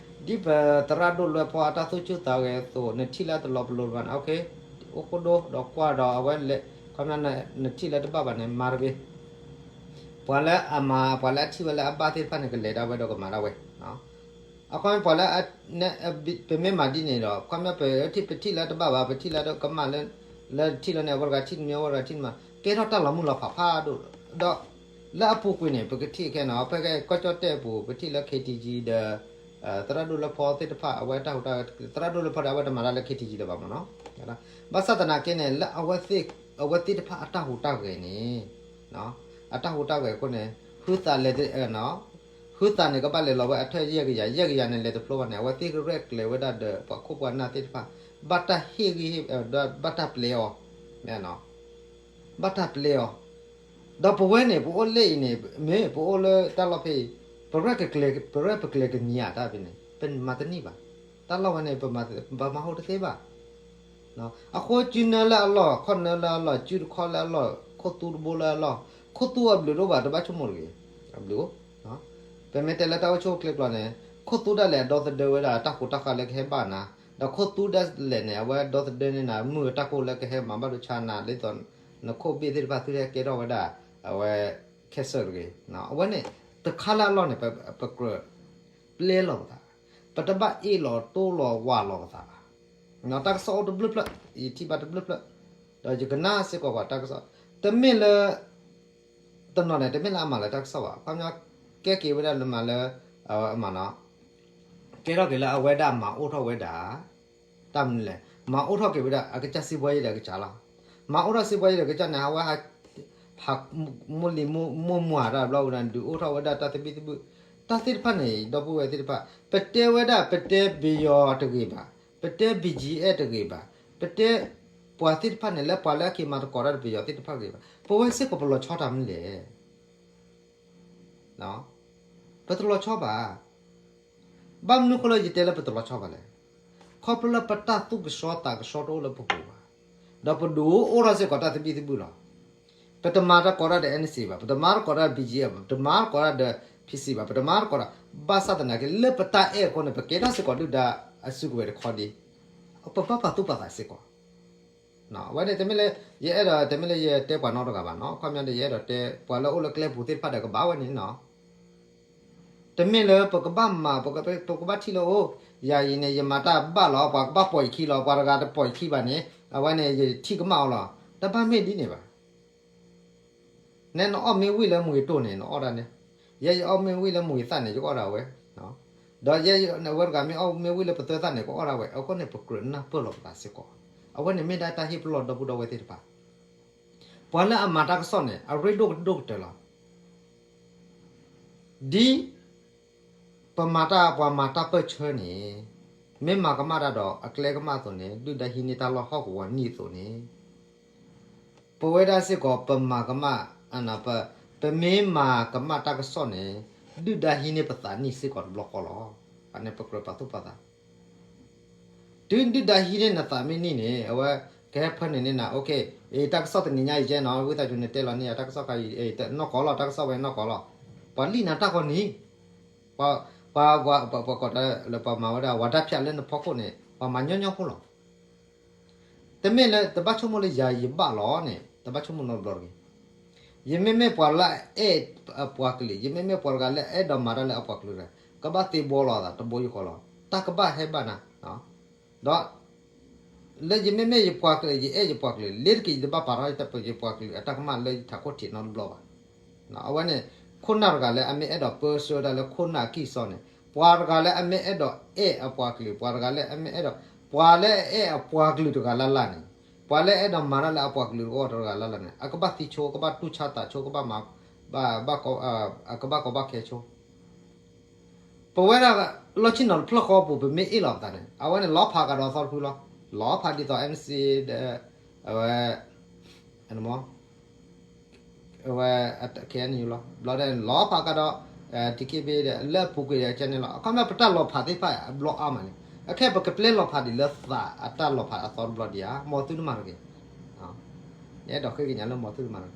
ဒ်ပသရၣ်ဒိၣ်လွဲဖီအတၢ်သူၣ်ဆူၣ်သးဂဲၤအသိး နထံၣ်လၢတလီၤပလိာ်ဘၣ်န့ၣ် အိၣ်ဃိဒိဒီးကွၢ်ဒီးအဝဲလဲၤ, ခီပညီ နထံၣ်လၢတဘၣ်ဘၣ်န့ၣ် မၤတဂ့ၤ. ပှၤလၢအမၤ ပှၤလၢအထံၣ်ဝဲလၢအဘၣ်သ့ၣ်တဖၣ်န့ၣ် ကလဲၤဒၣ်ဝဲဒီးကမၤဒၣ်ဝဲ. အခီပညီပှၤလၢ ပမ့ၢ်မၤဒ်န့ၣ်ဒီး ခီပညီ ပထံၣ် ပထံၣ်လၢတဘၣ်ဘၣ် ပထံၣ်လၢကမၣ်လၢ လၢထံၣ်လၢန့ၣ် အဝဲတဂၤထံၣ်တမံၤ အဝဲတဂၤထံၣ်တမံၤ ကဲထီၣ်တၢ်လီၤမုၢ်လီၤဖးဖးဒိၣ်, ဒီး လၢအပူၤကွံာ်န့ၣ် ပကထံၣ်ခဲနီၤ ဖဲကီၢ်ကၠီၣ်တဲၣ်အပူၤ ပထံၣ်လၢ ခ့ထံကံ ဒီး သရၣ်ဒိၣ်လွဲဖီသ့ၣ်တဖၣ် အဝဲတၢ်ဟူးတၢ်ဂဲၤ သရၣ်ဒိၣ်လွဲဖီဒီး အဝဲတမၤတၢ်လၢ ခ့ထံကံ လၢၤဘၣ်မ့ၢ်နီၤ. ဘၣ်ဆၣ်သနာ်က့န့ၣ် လၢအဝဲသ့ၣ်တဖၣ်အတၢ်ဟူးတၢ်ဂဲၤန့ၣ် အတၢ်ဟူးတၢ်ဂဲၤအဃိန့ၣ် ဟုသးလဲၤ ဟုသးန့ၣ် ကဘၣ်လဲၤလီၤဝဲအထၢၣ်ယဲၢ်ကယၤ ယဲၢ်ကယၤန့ၣ် လဲၤတဖျိဘၣ်န့ၣ် အဝဲသ့ၣ်ရဲၣ်ကျဲၤဝဲဒၣ်ဒီး ပှၤခိၣ်ပှၤနၢ်သ့ၣ်တဖၣ် ဘၣ်တၢ်ဟ့ၣ်ဂံၢ်ဟ့ၣ် ဘၣ်တၢ်ပျဲအီၤ, ဘၣ်တၢ်ပျဲအီၤ, ဒီးပဝဲန့ၣ် ပအိၣ်လၢအံၤန့ၣ် မ့ၢ်ပအိၣ်လၢတၢ်လီၢ်ဖဲအံၤ ပရဲၣ်ကကျဲၤ ပရဲၣ်ပကျဲၤကနံၤဧါတၢ်ဖဲန့ၣ် ပမၤတန့ၢ်ဘၣ်. တၢ်လီၢ်ဝဲန့ၣ် ပမၤဟူးတသ့ဘၣ်. အဃိစုနၢလၢအလီၢ် ခီၣ်နၢလၢအလီၢ် စုတခီလၢအလီၢ် ခိၣ်သူတဘိလၢအလီၢ် ခိၣ်သူအဘျုးတအိၣ်ဘၣ် တဘၣ်ဆိကမိၣ်တဂ့ၤ, အဘျုးအိၣ် ပမ့ၢ်တဲလၢတၢ်အိၣ်ဆူၣ်အိၣ်ချ့ကျိာ်န့ၣ် ခိၣ်သူဒၣ်လဲာ်အဒီသဒၢဝဲဒၣ်တၢ်ဃူတၢ်ဃာ်လၢကဟဲဘၣ်နၤ, ဒီးခိၣ်သူဒၣ်လဲာ်န့ၣ် အဝဲဒီသဒၢန့ၢ်နၤ မုၢ်အတၢ်ကိၢ်လၢကဟဲမၤဘၣ်ဒိဆါနၤ ဒ်သိး နခိၣ်ဘ့ၣ်သ့ၣ်တဖၣ်သုတဟဲကဲထီၣ်ဝဲဒၣ် အဝဲ cancer တဂ့ၤ. အဝဲန့ၣ် တခါလၢအလီၢ်န့ၣ် ပကြၢးပျဲလီၤပသး, ပတဘၣ်အ့ၣ်လီၤတိၢ်လီၤဝးလီၤပသးဘၣ်. တၢ်ကစီၣ်အိၣ်တဘျုးဖျၢၣ် ယထံၣ်ဘၣ်တဘျုးဖျၢၣ်, ဒီးယကနၣ်စ့ၢ်ကီးပှၤတၢ်ကစီၣ်, တမ့ၢ်လၢ တနီၤန့ၣ် တမ့ၢ်လၢအမၤလၢတၢ်ကစီၣ်ဘၣ်, ခီပညီ ကဲက့ၤဝဲဒၣ်လၢမၤလၢ အမၤနီၤ, ကဲထီၣ်က့ၤလၢအဝဲဒၣ်မၤအိၣ်ထီၣ်ဝဲဒၣ် တၢ်မနုၤလဲၣ်, မၤအိၣ်ထီၣ်က့ၤဝဲဒၣ် အကစၢ်စံးဘှီယဲဒီးကစၢ်လီၤ. မၤအိၣ်ထီၣ်စံးဘှီယဲဒီးကစၢ်န့ၣ် အဝဲ ဟး မိၢ်လံၤမိၢ်မွၤတၢ်ဘျီဝဲဒၣ် ဒုးအိၣ်ထီၣ်ဝဲဒၣ်တၢ်သဘံၣ်သဘုၣ်, တၢ်သ့ၣ်တဖၣ်န့ၣ် ဒီပုၢ်ဝဲၢ်သ့ၣ်တဖၣ် ပတဲဝဲဒၣ် ပတဲပယီၤတဂ့ၤဘၣ်, ပတဲ ဘီၣ်ကၠံၣ်အဲၣ် တဂ့ၤဘၣ်, ပတဲ ပှၤသ့ၣ်တဖၣ်န့ၣ် လၢပှၤလၢအက့ၤမၤသကိးတၢ်ဒီးပယီၤသ့ၣ်တဖၣ်တဂ့ၤဘၣ်, ပဝဲစ့ၢ်ကီးပလီၤဆီတၢ်မနုၤလဲၣ်. ပတလီၤဆီဘၣ်. ဘၣ်မနုၤဃိလၢယတဲလၢပတလီၤဆီဘၣ်လဲၣ်. ခီဖျိလၢပတၢ်သူၣ်ကဆှီသးကဆှီတအိၣ်လၢပပူၤဘၣ်, ဒီးပဒုးအိၣ်ထီၣ်စ့ၢ်ကီးတၢ်သဘံၣ်သဘုၣ်လီၤ. ပတမၤတၢ်ကိးတၢ်ဒီး NCA ဘၣ်, ပတမၤတၢ်ကိးတၢ်ဒီး ဘီၣ်ကၠံၣ်အဲၣ် ဘၣ်, ပတမၤတၢ်ကိးတၢ်ဒီး ဖံစံၣ် ဘၣ်, ပတမၤတၢ်ကိးတၢ်, ဘၣ်ဆၣ်သနာ်က့ လၢပတၢ်အဲၣ်အဃိန့ၣ် ပကဲထီၣ်စ့ၢ်ကီးဒုၣ်ဒါအစုကဝဲၤတခီဒံး, ပဘၣ်ပာ်သူၣ်ပာ်သးစ့ၢ်ကီး အဝဲန့ၣ် တမ့ၢ်လၢ ယအဲၣ်ဒိး တမ့ၢ်လၢယတဲပှၤနီတဂၤဘၣ်နီၤ, ခီပညီဒီး ယအဲၣ်ဒိးတဲ ပှၤလၢအိၣ်လၢကျဲပူၤသ့ၣ်တဖၣ်ဒီးကဘၣ်ဝဲန့ၣ်နီၤ, တမ့ၢ်လၢပကဘၣ်မၤ ပကဘၣ်ထံၣ်လၢအိၣ်, ယၤအံၤန့ၣ် ယမၤတၢ်ဘၣ်လီၤ, ပှၤကဘၣ်ပိာ်ယခံလီၤ, ပှၤတဂၤတပိာ်ယခံဘၣ်န့ၣ် အဝဲန့ၣ် ယထံၣ်ကမၣ်အီၤလီၤ, တဘၣ်မ့ၢ်ဒ်န့ၣ်ဘၣ်. နဲနအီၣ်မ့ၢ်ဝံၣ်လၢမုၢ်ဂ့ၤတိၢ်န့ၣ် နအီၣ်ဒၣ်န့ၣ်, ယဲယအီၣ်မ့ၢ်ဝံၣ်လၢမုၢ်ဂ့ၤသၣ်န့ၣ် ယကအီၣ်ဒၣ်ဝဲ, ဒီးယဲအဝဲတဂၤမ့ၢ်အီၣ်မ့ၢ်ဝံၣ်လၢပသၢသၣ်န့ၣ် ကအီၣ်ဒၣ်ဝဲ, အဃိန့ၣ် ပကြၢးနၢ်ပၢၢ်လီၤပသးစ့ၢ်ကီး, အဝဲန့ၣ်မ့ၢ်ဒၣ်တၢ်ဟ့ၣ်ပလီၢ်ဒီပုၢ်ဒီဝဲၢ်သ့ၣ်တဖၣ်, ပှၤလၢအမၤတၢ်ကစီၣ်န့ၣ် အရ့ဒိၣ်ကဒိၣ်ကတၢၢ်လီၤ. ဒ် ပမၤတၢ် ပှၤမၤတၢ်ပၢၢ်ဆၢန့ၣ် မ့ၢ်မၤကမၣ်တၢ်ဒီးအကျဲကမၣ်အသိးန့ၣ် ဒုၣ်ဒါဟံးန့ၢ်တၢ်လီၢ်ဟီၣ်ကဝီၤနံၣ်အသိးန့ၣ် ပဝဲဒၣ်စ့ၢ်ကီး ပမၤကမၣ် ပ ပမ့ၢ်မၤကမၣ်တၢ်ကစီၣ်န့ၣ် ဒုၣ်ဒါဟံးန့ၢ်ပသးနံၣ်စ့ၢ်ကီးတဘျီဃီလီၤ. အန့ၣ်ပကြၢးပာ်သူၣ်ပာ်သး တုၤဒုၣ်ဒါဟံးန့ၢ်နသးမ့ၢ်နံၣ်န့ၣ် အဝဲကဟဲဖၢနုာ်န့ၢ်နၤ, တၢ်ကစီၣ်တနံၤညါအံၤကဲနီၤ, ဝံသးစူၤနတဲလီၤန့ၢ်ယၤ တၢ်ကစီၣ်ခါအံၤ နီၢ်ကီၢ်လီၤ, တၢ်ကစီၣ်ဝဲနီၢ်ကီၢ်လီၤ. ပှၤလံၣ်နၤတၢ်ဂီၤနံၤ, ပှၤ ပှၤ ပှၤကိးတၢ်လၢပှၤမၤဝဲဒၣ် ဝၤဒါဖၠးလၢနဖီခိၣ်န့ၣ် ပှၤမၤညီညီဖိလီၤ. တမ့ၢ်လၢတဘၣ်ဆိကမိၣ်လၢယၤယဘၣ်လီၤန့ၣ် တဘၣ်ဆိကမိၣ်နီတဘျီတဂ့ၤ. ယမ့မ့ၢ်ပှၤလၢအအဲၣ်အပှၤကလုာ်, ယမ့မ့ၢ်ပှၤတဂၤလၢအအဲၣ်ဒိးမၤတၢ်လၢအပှၤကလုာ်တဂၤ, ကဘၣ်သ့ဘှီလီၤသးတဘိယူၢ်ဃီလီၤ. တၢ်ကဘၣ်ဟဲဘၣ်နၤ, ဒီး လၢယမ့မ့ၢ်ယပှၤကလုာ် ယအဲၣ်ယပှၤကလုာ် လ့ၤတက့ၤ ယတဘၣ်ပာ်ထီၣ်ယပှၤကလုာ် အတၢ်ကမၣ်လၢယထးခိၣ်ထံးနီတဘျီဘၣ်. အဝဲန့ၣ် ခိၣ်နၢ်တဂၤလၢအမ့ၢ်အဲၣ်ဒိးပၢဆှၢတၢ်လၢခိၣ်နၢ်အကံၢ်အစီန့ၣ် ပှၤတဂၤလၢအမ့ၢ်အဲၣ်ဒိးအဲၣ်အပှၤကလုာ် ပှၤတဂၤလၢအမ့ၢ်အဲၣ်ဒိး ပှၤလၢအအဲၣ်အပှၤကလုာ်တဂၤလၢ်လၢ်န့ၣ် ပှၤလၢအအဲၣ်ဒိးမၤတၢ်လၢအပှၤကလုာ်အဂီၢ်တဂၤလၢ်လၢ်န့ၣ် အကဘၣ်သံဆိ ကဘၣ်တူၢ်ဆါသးဆိ ကဘၣ်မၤ ဘၣ် အကဘၣ်ကီဘၣ်ခဲဆိ ပဝဲဒၣ်လီၢ်ဆ့ၣ်နီၤတဖျၢၣ်ဃီပူၤ ပမ့ၢ်အ့ၣ်လီၤပသးန့ၣ် အဝဲန့ၣ်လီၤဖးကဒီးသီတဖုလီၤ. လီၤဖးဒ်သိး NCA ဒီး အဝဲ အဝဲ KNU လီၤ. ဘျီဒီးလီၤဖးကဒီး DKBA ဒီး လၢအပူၤကွံာ်ဒီးကဲန့ၣ်လီၤ. အခီပညီပတၢ်လီၤဖးသ့ၣ်တဖၣ်အဘျီအါမးန့ၣ် အခဲအံၤပကပျဲလီၤဖးဒံးလၢသးအတၢ်လီၤဖးအသီတဘျီဒံးဧါ, မ်သုတမၤတဂ့ၤ. ယအဲၣ်ဒိးဃ့ကညးလၢမ်သုတမၤတဂ့ၤ.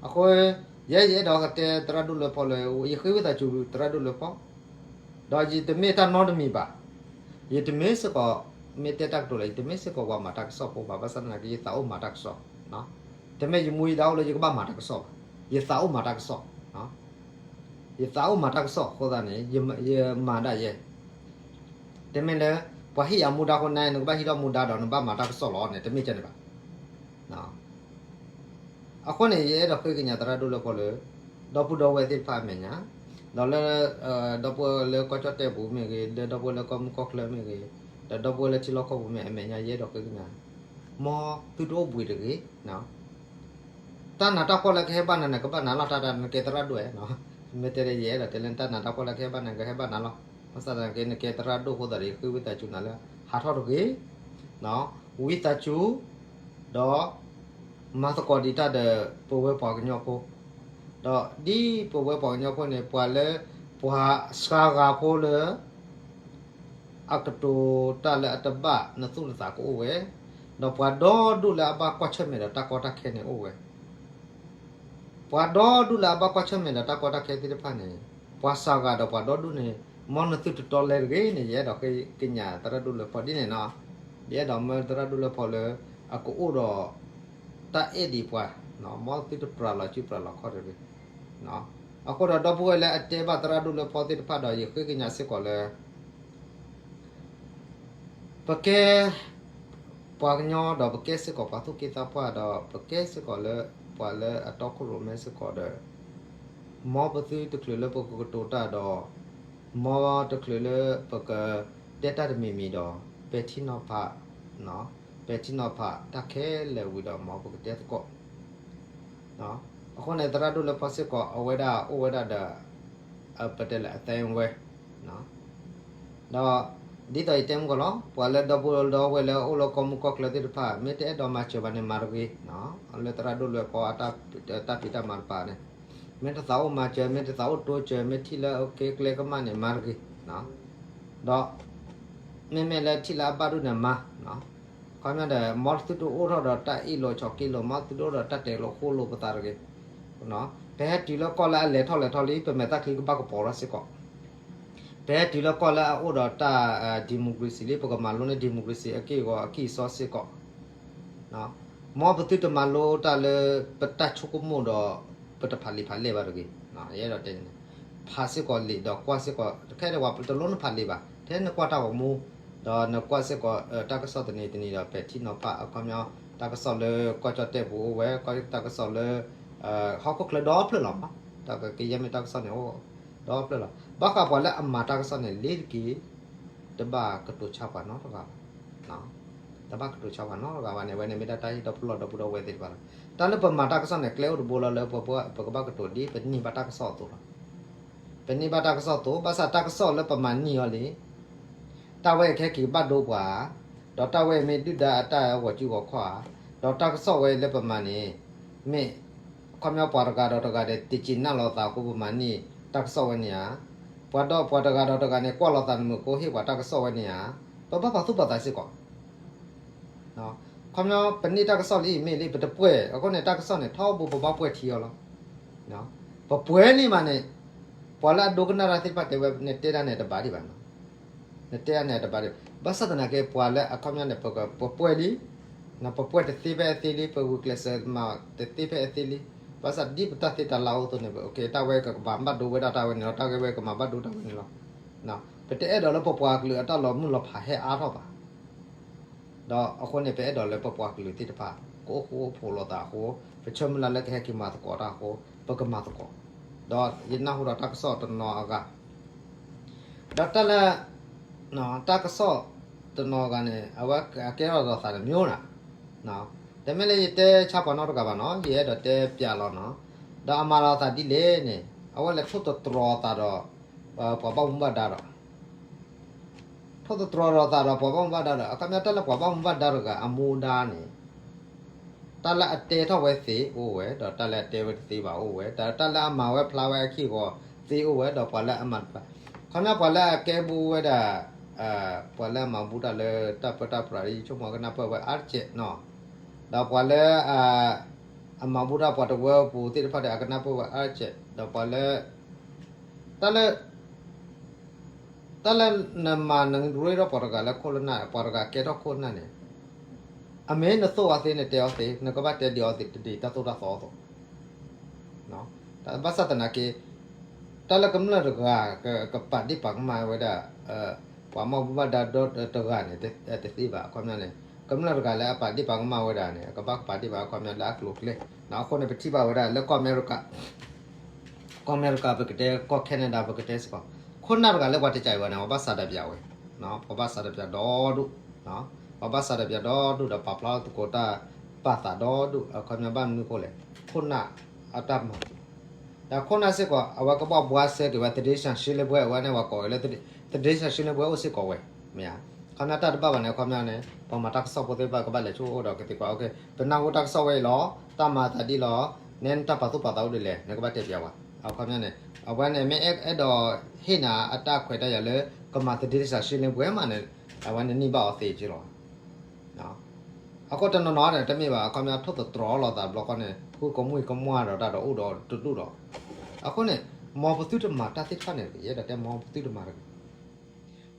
အဃိ ယဲယအဲၣ်ဒိးကတဲ သရၣ်ဒိၣ်လွဲဖီလၢ ယဃ့ဝံသးစူၤ သရၣ်ဒိၣ်လွဲဖီ, ဒီးယတမ့ၢ်တၢ်နီတမံၤဘၣ်. ယတမ့ၢ်စ့ၢ်ကီး, မ့ၢ်တဲတၢ်ကတိၤလၢ ယတမ့ၢ်စ့ၢ်ကီးပှၤမၤတၢ်ကစီၣ်ဖိဘၣ်, ဘၣ်ဆၣ်သနာ်က့ ယသးအိၣ်မၤတၢ်ကစီၣ်. တမ့ၢ်ယမူယဒါအိၣ်လၢယကဘၣ်မၤတၢ်ကစီၣ်ဘၣ်, ယသးအိၣ်မၤတၢ်ကစီၣ်. ယသးအိၣ်မၤတၢ်ကစီၣ်အဃိသတးန့ၣ် ယမၤဒၣ်ယဲ. တမ့ၢ်လၢ ပှၤဟ့ၣ်ယၤမူဒါအဃိ နကဘၣ်ဟံးထီၣ်မူဒါဒီးနဘၣ်မၤတၢ်ကစီၣ်လီၤန့ၣ် တမ့ၢ်ကဲန့ၣ်ဘၣ်. အဃိန့ၣ် ယအဲၣ်ဒိးဃ့ကညးသရၣ်ဒိၣ်လွဲဖီလၢ ဒီပုၢ်ဒီဝဲၢ်သ့ၣ်တဖၣ်အမဲာ်ညါ, ဒီးလၢ ဒီပုၢ်ဝဲၢ်လၢကီၢ်ကၠီၣ်တဲၣ်ပူၤမ့ၢ်ဂ့ၤ, ဒီပုၢ်ဝဲၢ်လၢကီၢ်မုၢ်ကီၢ်ချၢမ့ၢ်ဂ့ၤ, ဒီးဒီပုၢ်ဝဲၢ်လၢထံလီၢ်ကီၢ်ပူၤမ့ၢ်အမဲာ်ညါ ယအဲၣ်ဒိးဃ့ကညး, မ်သုတအိၣ်ဘှံးတဂ့ၤ. တၢ်နးတၢ်ဖှီၣ်လၢကဟဲဘၣ်နၤန့ၣ် ကဘၣ်နၤလီၤ, တၢ်နကဲသရၣ်ဒိၣ်ဧါ. မ့ၢ်တဲယအဲၣ်ဒိးတဲလၢ တၢ်နးတၢ်ဖှီၣ်လၢကဟဲဘၣ်နၤ ကဟဲဘၣ်နၤလီၤ. ဘၣ်ဆၣ်သနာ်က့ နကဲသရၣ်ဒိၣ်အဃိသတးဒီး ယဃ့ဝံသးစူၤနၤလၢ ဟးထီၣ်တဂ့ၤ, ဝံသးစူၤ, ဒီး မၤသကိးဒံးတၢ်ဒီး ပဝဲပှၤကညီဖိ, ဒီးဒ်ပဝဲပှၤကညီဖိန့ၣ် ပှၤလၢ ပှၤစှၤဂၤဖိလၢ အကတိၤတၢ်လၢအတဘၣ်နသူၣ်နသးကအိၣ်ဝဲ, ဒီးပှၤဒီဒူၣ်လၢအဘၣ်ကွၢ်ဆၢၣ်မဲာ်ဒီးတၢ်ကီတၢ်ခဲန့ၣ်အိၣ်ဝဲ. ပှၤဒီဒူၣ်လၢအဘၣ်ကွၢ်ဆၢၣ်မဲာ်ဒီးတၢ်ကီတၢ်ခဲသ့ၣ်တဖၣ်န့ၣ်, ပှၤစှၤဂၤဒီးပှၤဒီဒူၣ်န့ၣ်, မ်နသုတတီလဲတဂ့ၤန့ၣ် ယအဲၣ်ဒိးဃ့ကညးသရၣ်ဒိၣ်လွဲဖီဒ်န့ၣ်နီၤ. ယအဲၣ်ဒိးမၢသရၣ်ဒိၣ်လွဲဖီလၢ အကအိၣ်ဒီး တၢ်အဲၣ်ဒံးပှၤ, မ်သုတပြးလီၤစုပြးလီၤခီၣ်တဂ့ၤ. အဃိဒီးဒီပုၢ်ဝဲၢ်လၢအတဲဘၣ်သရၣ်ဒိၣ်လွဲဖီသ့ၣ်တဖၣ်ဒီး ယဃ့ကညးစ့ၢ်ကီးလၢ ပကဲ ပှၤကညီဒီးပကဲစ့ၢ်ကီးပှၤသူၣ်က့သးပှၢ်ဒီး ပကဲစ့ၢ်ကီးလၢ ပှၤလၢအတီခိၣ်ရိၣ်မဲစ့ၢ်ကီးဒီး မ်ပသုတချုးလၢပကကတိၤတၢ်ဒီး မ်တချုးလၢပကတဲတၢ်တမံၤမံၤဒီး ပဲာ်ထံနီၤဖး, ပဲာ်ထံနီၤဖးတၢ်ခဲလၢာ်ဝံၤဒီး မ်ပကတဲသကိး အဃိန့ၣ် သရၣ်ဒိၣ်လွဲဖီစ့ၢ်ကီး အဝဲဒၣ်အိၣ်ဝဲဒၣ်ဒီး ပတဲလၢအသဲဝဲ ဒီး ဒ်သိးယတဲမုၢ်ကီၢ်လီၤ, ပှၤလၢဒီပုၢ်ဒီဝဲၢ်လၢအိၣ်လၢကီၢ်မုၢ်ကီၢ်ချၢသ့ၣ်တဖၣ် မ့ၢ်တအဲၣ်ဒိးမၤစၢၤဘၣ်န့ၣ် မၤတဂ့ၤ, လၢသရၣ်ဒိၣ်လွဲဖီအတၢ်ဖံးတၢ်မၤတပၤန့ၣ်, မ့ၢ်တသးအိၣ်မၤစၢၤ မ့ၢ်တသးအိၣ်တိစၢၤ မ့ၢ်ထံၣ်လၢအကဲကျဲကမၣ်န့ၣ် မၤတဂ့ၤ, ဒီး မ့မ့ၢ်လၢထံၣ်လၢအဘၣ်ဒိၣ်န့ၣ်မၤ, ခီပညီဒီး မ်သုတအိၣ်ထီၣ်ဒီးတၢ်အ့ၣ်လိာ်ဆိးက့လိာ် မ်သုတအိၣ်ဒီးတၢ်တဲာ်လိာ်ဃိလိာ်ပသးတဂ့ၤ, ပဟဲတုၤလၢကီၢ်လၢအလဲၤထီၣ်လဲၤထီလံ ပမဲာ်သၣ်ချံကဘၣ်ကပီၤထီၣ်စ့ၢ်ကီး, ပဟဲတုၤလၢကီၢ်လၢအအိၣ်ဒီးတၢ် democracy လံ ပကမၤလိန့ၢ် democracy အက့ၢ်အဂီၤအကံၢ်အစီစ့ၢ်ကီး မ်ပသုတမၤလိတၢ်လၢ ပတၢ်ဆိကမိၣ်ဒီး ပတဖးလံာ်ဖးလဲၢ်ဘၣ်တဂ့ၤ, ယအဲၣ်ဒိးတဲန့ၣ်, ဖးစ့ၢ်ကီးလံာ်ဒီးကွၢ်စ့ၢ်ကီး တခဲဒံးဝဲ တလိၣ်နဖးလံာ်ဘၣ် ထဲနကွၢ်တၢ်ဂီၤမူ, ဒီးနကွၢ်စ့ၢ်ကီး တၢ်ကစီၣ်တနံၤတနံၤဒီး ပဲာ်ထံနီၤဖး အခီပညီ တၢ်ကစီၣ်လၢကီၢ်ကၠီၣ်တဲၣ်ပူၤအိၣ်ဝဲ တၢ်ကစီၣ်လၢ ဟီၣ်ခိၣ်ချၢဒီဖျၢၣ်လီၤမး, တၢ်ကယဲၢ်မ့ၢ်တၢ်ကစီၣ်န့ၣ်အိၣ် ဒီဖျၢၣ်လီၤ. ဘၣ်ဃးပှၤလၢအမၤတၢ်ကစီၣ်န့ၣ် လ့ၤတက့ၤ တဘၣ်ကတိၤဆါပှၤနီတဂၤဘၣ် တဘၣ်ကတိၤဆါပှၤနီတဂၤဘၣ်န့ၣ် အဝဲန့ၣ်မ့ၢ်ဒၣ်တၢ်ဟ့ၣ်ဒီဖျၢၣ်လီၤဒီပုၢ်ဒီဝဲၢ်သ့ၣ်တဖၣ်လီၤ. တၢ်လၢပမၤတၢ်ကစီၣ်န့ၣ် ကျဲအိၣ်တဘိလီၤလၢပကဘၣ်ကတိၤဒ်ပန့ၢ်ဘၣ်တၢ်ကစီၣ်အသိးလီၤ. ပန့ၢ်ဘၣ်တၢ်ကစီၣ်အသိး ဘၣ်ဆၣ်တၢ်ကစီၣ်လၢပမၤန့ၢ်အီၤလံ တၢ်ဝဲအခဲက့ၤဘၣ်ဒိပှၤဧါ, ဒီးတၢ်ဝဲအံၤမ့ၢ်ဒုၣ်ဒါအတၢ်ဂီၤစုဂီၤခီၣ်ဧါ, ဒီးတၢ်ကစီၣ်ဝဲလၢပမၤန့ၣ် မ့ၢ် ခီပညီပှၤတဂၤဒီးတဂၤဒီး တစံးနၢ်လီၤသးအဃိပမၤန့ၢ်တၢ်ကစီၣ်ဝဲန့ၣ်ဧါ, ပှၤဒီးပှၤတဂၤဒီးတဂၤန့ၣ် ကွၢ်လီၤသးနမုာ်အဃိဟ့ၣ်ပှၤတၢ်ကစီၣ်ဝဲန့ၣ်ဧါ, ပဘၣ်ပာ်သူၣ်ပာ်သးစ့ၢ်ကီး ခီပညီပန့ၢ်တၢ်ကစီၣ်လံမ့ၢ်လံ ပတပှဲၢ် အဃိန့ၣ် တၢ်ကစီၣ်န့ၣ် ထီဘိပဘၣ်ပှဲၢ်ထံအီၤလီၤ. ပပှဲၢ်လံမးန့ၣ် ပှၤလၢအဒိကနၣ်တၢ်သ့ၣ်တဖၣ်တဲဝဲ နတဲတၢ်န့ၣ်တဘၣ်ဒံးဘၣ်, နတဲတၢ်န့ၣ်တဘၣ်ဒံး ဘၣ်ဆၣ်သနာ်က့ ပှၤလၢအခီပညီန့ၣ် ပပှဲၢ်လံ ပပှဲၢ်တသ့ဖဲအသ့လံ ပဂုာ်ကျဲးစၢးမၤတသ့ဖဲအသ့လံ, ဘၣ်ဆၣ်ဒ်ပတၢ်သ့တၢ်လၢအိၣ်အသိးန့ၣ် တၢ်ဝဲကဘၣ်ဘၣ်ဒိဝဲဒၣ်တၢ်ဝဲန့ၣ်လီၤ တၢ်ဂ့ၢ်ဝဲကမၤဘၣ်ဒိတၢ်ဝဲန့ၣ်လီၤ. ပတအဲၣ်ဒိးလၢပပှၤကလုာ်အတၢ်လီၤမုၢ်လီၤဖးဟဲအါထီၣ်ဘၣ် ဒီးအဃိန့ၣ် ပအဲၣ်ဒိးလၢပပှၤကလုာ်သ့ၣ်တဖၣ် ကအိၣ်ဃူအိၣ်ဖိးလိာ်သးအဃိ ပဆၢမုၢ်လၢ်လၢကဟဲက့ၤမၤသကိးတၢ်အဃိ ပကမၤသကိး, ဒီးယနၢ်ဟူဒီးတၢ်ကစီၣ်တနီၤအဂၤ ဒီးတၢ်လၢ တၢ်ကစီၣ်တနီၤအဂၤန့ၣ် အဝဲအကဲထီၣ်ဒီးသးတမျိုးနၤ, တမ့ၢ်လၢယတဲဆါပှၤနီတဂၤဘၣ်နီၤ ယအဲၣ်ဒိးတဲပျးလီၤနီၤ, ဒီးအမၤလီၤသးဒ်လဲၣ်န့ၣ် အဝဲလဲၤထိၣ်သတြီၤသးဒီး ပှၤဘၣ်မူဘၣ်ဒါဒီး ထိၣ်သတြီၤဒီးသးဒီးပှၤဘၣ်မူဘၣ်ဒါဒီး အခီပညီတၢ်လၢပှၤဘၣ်မူဘၣ်ဒါတဂၤအမူဒါန့ၣ် တၢ်လၢအတဲထီၣ်ဝဲသ့အိၣ်ဝဲ ဒီးတၢ်လၢအတဲဝဲတသ့ဘၣ်အိၣ်ဝဲ ဒီးတၢ်လၢအမၤဝဲဖျါဝဲအခံအဂီၤသ့အိၣ်ဝဲ ဒီးပှၤလၢအမၤတပၤ ခီပညီပှၤလၢအကဲဘူးဝဲဒၣ် ပှၤလၢအမၤဘူၣ်တၢ်လၢတၢ်ပၢတၢ်ပြး ယဆိကမိၣ်ကနၢ်ပၢၢ်ဝဲအါတက့ၢ်နီၤ, ဒီးပှၤလၢ အမၤဘူၣ်တၢ်ပှၤတဝၢပူၤသ့ၣ်တဖၣ်ဒီး အကနၢ်ပၢၢ်ဝဲအါတက့ၢ်, ဒီးပှၤလၢ တၢ်လၢ တၢ်လၢနမၤနရ့ဒီးပှၤတဂၤလၢခိၣ်လၢနၢ် ပှၤတဂၤကဲထီၣ်ခိၣ်နၢ်န့ၣ်, အမ့ၢ်နသိၣ်အီၤသ့ နတဲအီၤသ့ နကဘၣ်တဲဒ်အီၤသ့ တဒ်တၢ်သိၣ်တၢ်သီအသိး, ဘၣ်ဆၣ်သနာ်က့ တၢ်လၢကမျၢၢ်တဂၤ ကပာ်ဒ့ၣ်ပာ်ကမၣ်ဝဲဒၣ် ပှၤမၤဘူၣ်မၤဒါဒီတဂၤန့ၣ် တသ့ဘၣ်. အခီပညီန့ၣ် ကမျၢၢ်တဂၤလၢအပာ်ဒ့ၣ်ပာ်ကမၣ်ဝဲဒၣ်န့ၣ် ကဘၣ်ပာ်ဒ့ၣ်ပာ်ကမၣ်အခီပညီလၢအကျိၤအကျဲ, အဃိန့ၣ် ပထံၣ်ဘၣ်ဝဲဒၣ်လၢကီၢ်အမဲရကၤ ကီၢ်အမဲရကၤ ပကတဲ ကီၢ် Canada ပကတဲစ့ၢ်ကီး, ခိၣ်နၢ်တဂၤလၢပှၤတကးအံၤဘၣ်န့ၣ် ပှၤဘၣ်စးဒးပၠးဝဲ, ပှၤဘၣ်စးဒးပၠးဒီဒူၣ်, ပှၤဘၣ်စးဒးပၠးဒီဒူၣ်ဒီးပာ်ဖျါသကိးတၢ်ပာ်သးဒီဒူၣ်, အခီပညီဘၣ်မနုၤအဃိလဲၣ်, ခိၣ်နၢ်အတၢ်မၤ ဒီးခိၣ်နၢ်စ့ၢ်ကီး အဝဲကဘၣ်ဘှါစဲက့ၤဝဲ သဒ့စၢ်ရှ့လ့ဘှဲ အဝဲန့ၣ် ပှၤကိးဝဲလၢ သဒ့စၢ်ရှ့လ့ဘှဲအိၣ်စ့ၢ်ကီးဝဲ, မ့ၢ်ဧါ, အခီပညီတၢ်တဘၣ်ဘၣ်န့ၣ် အခီပညီန့ၣ် ပှၤမၤတၢ်ကစီၣ်ဖိသ့ၣ်တဖၣ်ကဘၣ်လဲၤဆိအိၣ်ဒီးကသ့ၣ်ကွၢ်, ပနၢ်ဟူတၢ်ကစီၣ်ဝဲအံၤလီၤ, တၢ်မၤအသးဒ်လီၤ, နဲနတၢ်ပာ်သူၣ်ပာ်သးအိၣ်ဒ်လဲၣ် နကဘၣ်တဲပၠးဝဲ, အခီပညီန့ၣ် အဝဲန့ၣ် မ့ၢ်အဲၣ်ဒိးဟ့ၣ်နၤအတၢ်ခွဲးတၢ်ယာ်လၢ ကမၤသဒ့စၢ်ရှ့လ့ဘှဲမးန့ၣ် အဝဲန့ၣ်န့ၢ်ဘၣ်အီၤသ့က့လီၤ. အဃိတနီၤနီၤဒီးတမ့ၢ်ဘၣ်, အခီပညီထိၣ်သတြီၤလိာ်သးတဘျီဃီန့ၣ် ဃုကမူၣ်ကမွၢ်ဒီးတၢ်ဒီးအိၣ်ဒီးတဒူၣ်ဒီး, အဃိန့ၣ် မ်ပသုတမၤတၢ်သ့ၣ်တဖၣ်န့ၣ် ယအဲၣ်ဒိးတဲမ်ပသုတမၤတဂ့ၤ,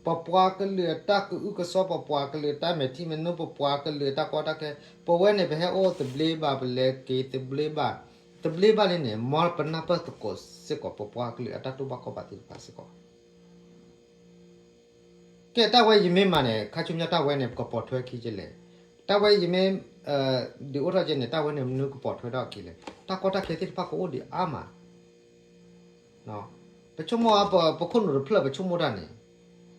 ပပှၤကလုာ်အတၢ်ကအုကစွါ ပပှၤကလုာ်အတၢ်မဲာ်ထံမဲာ်နိ ပပှၤကလုာ်အတၢ်ကီတၢ်ခဲ, ပဝဲန့ၣ် ပဟဲအိၣ်သဘျ့ဘၣ် ပလဲၤက့ၤသဘျ့ဘၣ်, သဘျ့ဘၣ်လံန့ၣ် မ်ပနၢ်ပၢၢ်သကိးစ့ၢ်ကီး ပပှၤကလုာ်အတၢ်တူၢ်ဘၣ်ခီၣ်ဘၣ်သ့ၣ်တဖၣ်စ့ၢ်ကီး ကဲ တၢ်ဝဲယမ့ၢ်မၤန့ၣ် ခါဆူညါတၢ်ဝဲန့ၣ် ပကပိာ်ထွဲခံကလဲၣ်, တၢ်ဝဲယမ့ၢ် ဒုးအိၣ်ထီၣ်ကဲန့ၣ် တၢ်ဝဲန့ၣ်မနုၤကပိာ်ထွဲထီၣ်အခံလဲၣ်, တၢ်ကီတၢ်ခဲသ့ၣ်တဖၣ်ကအိၣ်ဒံးအါမး, ပဆိကမိၣ် ပခိၣ်နူာ်တဖျၢၣ် ပဆိကမိၣ်တၢ်န့ၣ်,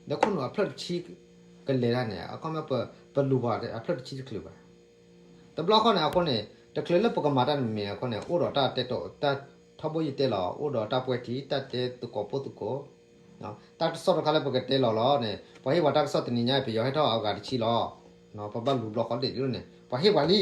ဒီးခိၣ်နူာ်အဖျၢၣ်တဆံ ကလဲၤတၢ်န့ၣ် အခီပညီ ပလူၤပှၤအဖျၢၣ်တဆံတချုးဘၣ် တဘျီဃီန့ၣ် အဃိန့ၣ် တချုးလၢပကမၤတၢ်န့ၣ်မ့ၢ်အဃိန့ၣ် အိၣ်ဒီးတၢ်တဲ တၢ်ထီဘိယတဲလီၤ အိၣ်ဒီးတၢ်ပှဲၤထံ တၢ်တဲသကိးပိာ်သကိး, တၢ်ကစီၣ်တခါလၢပကတဲလီၤလီၤန့ၣ် ပှၤဟ့ၣ်ပှၤတၢ်ကစီၣ်တနံၤညါအံၤ ပယီၤဟဲထီၣ်အဂၤတဆံလီၤ, ပဘၣ်လူၤဘျီဃီဒံးဒ်န့ၣ် ပှၤဟ့ၣ်ပှၤလံ,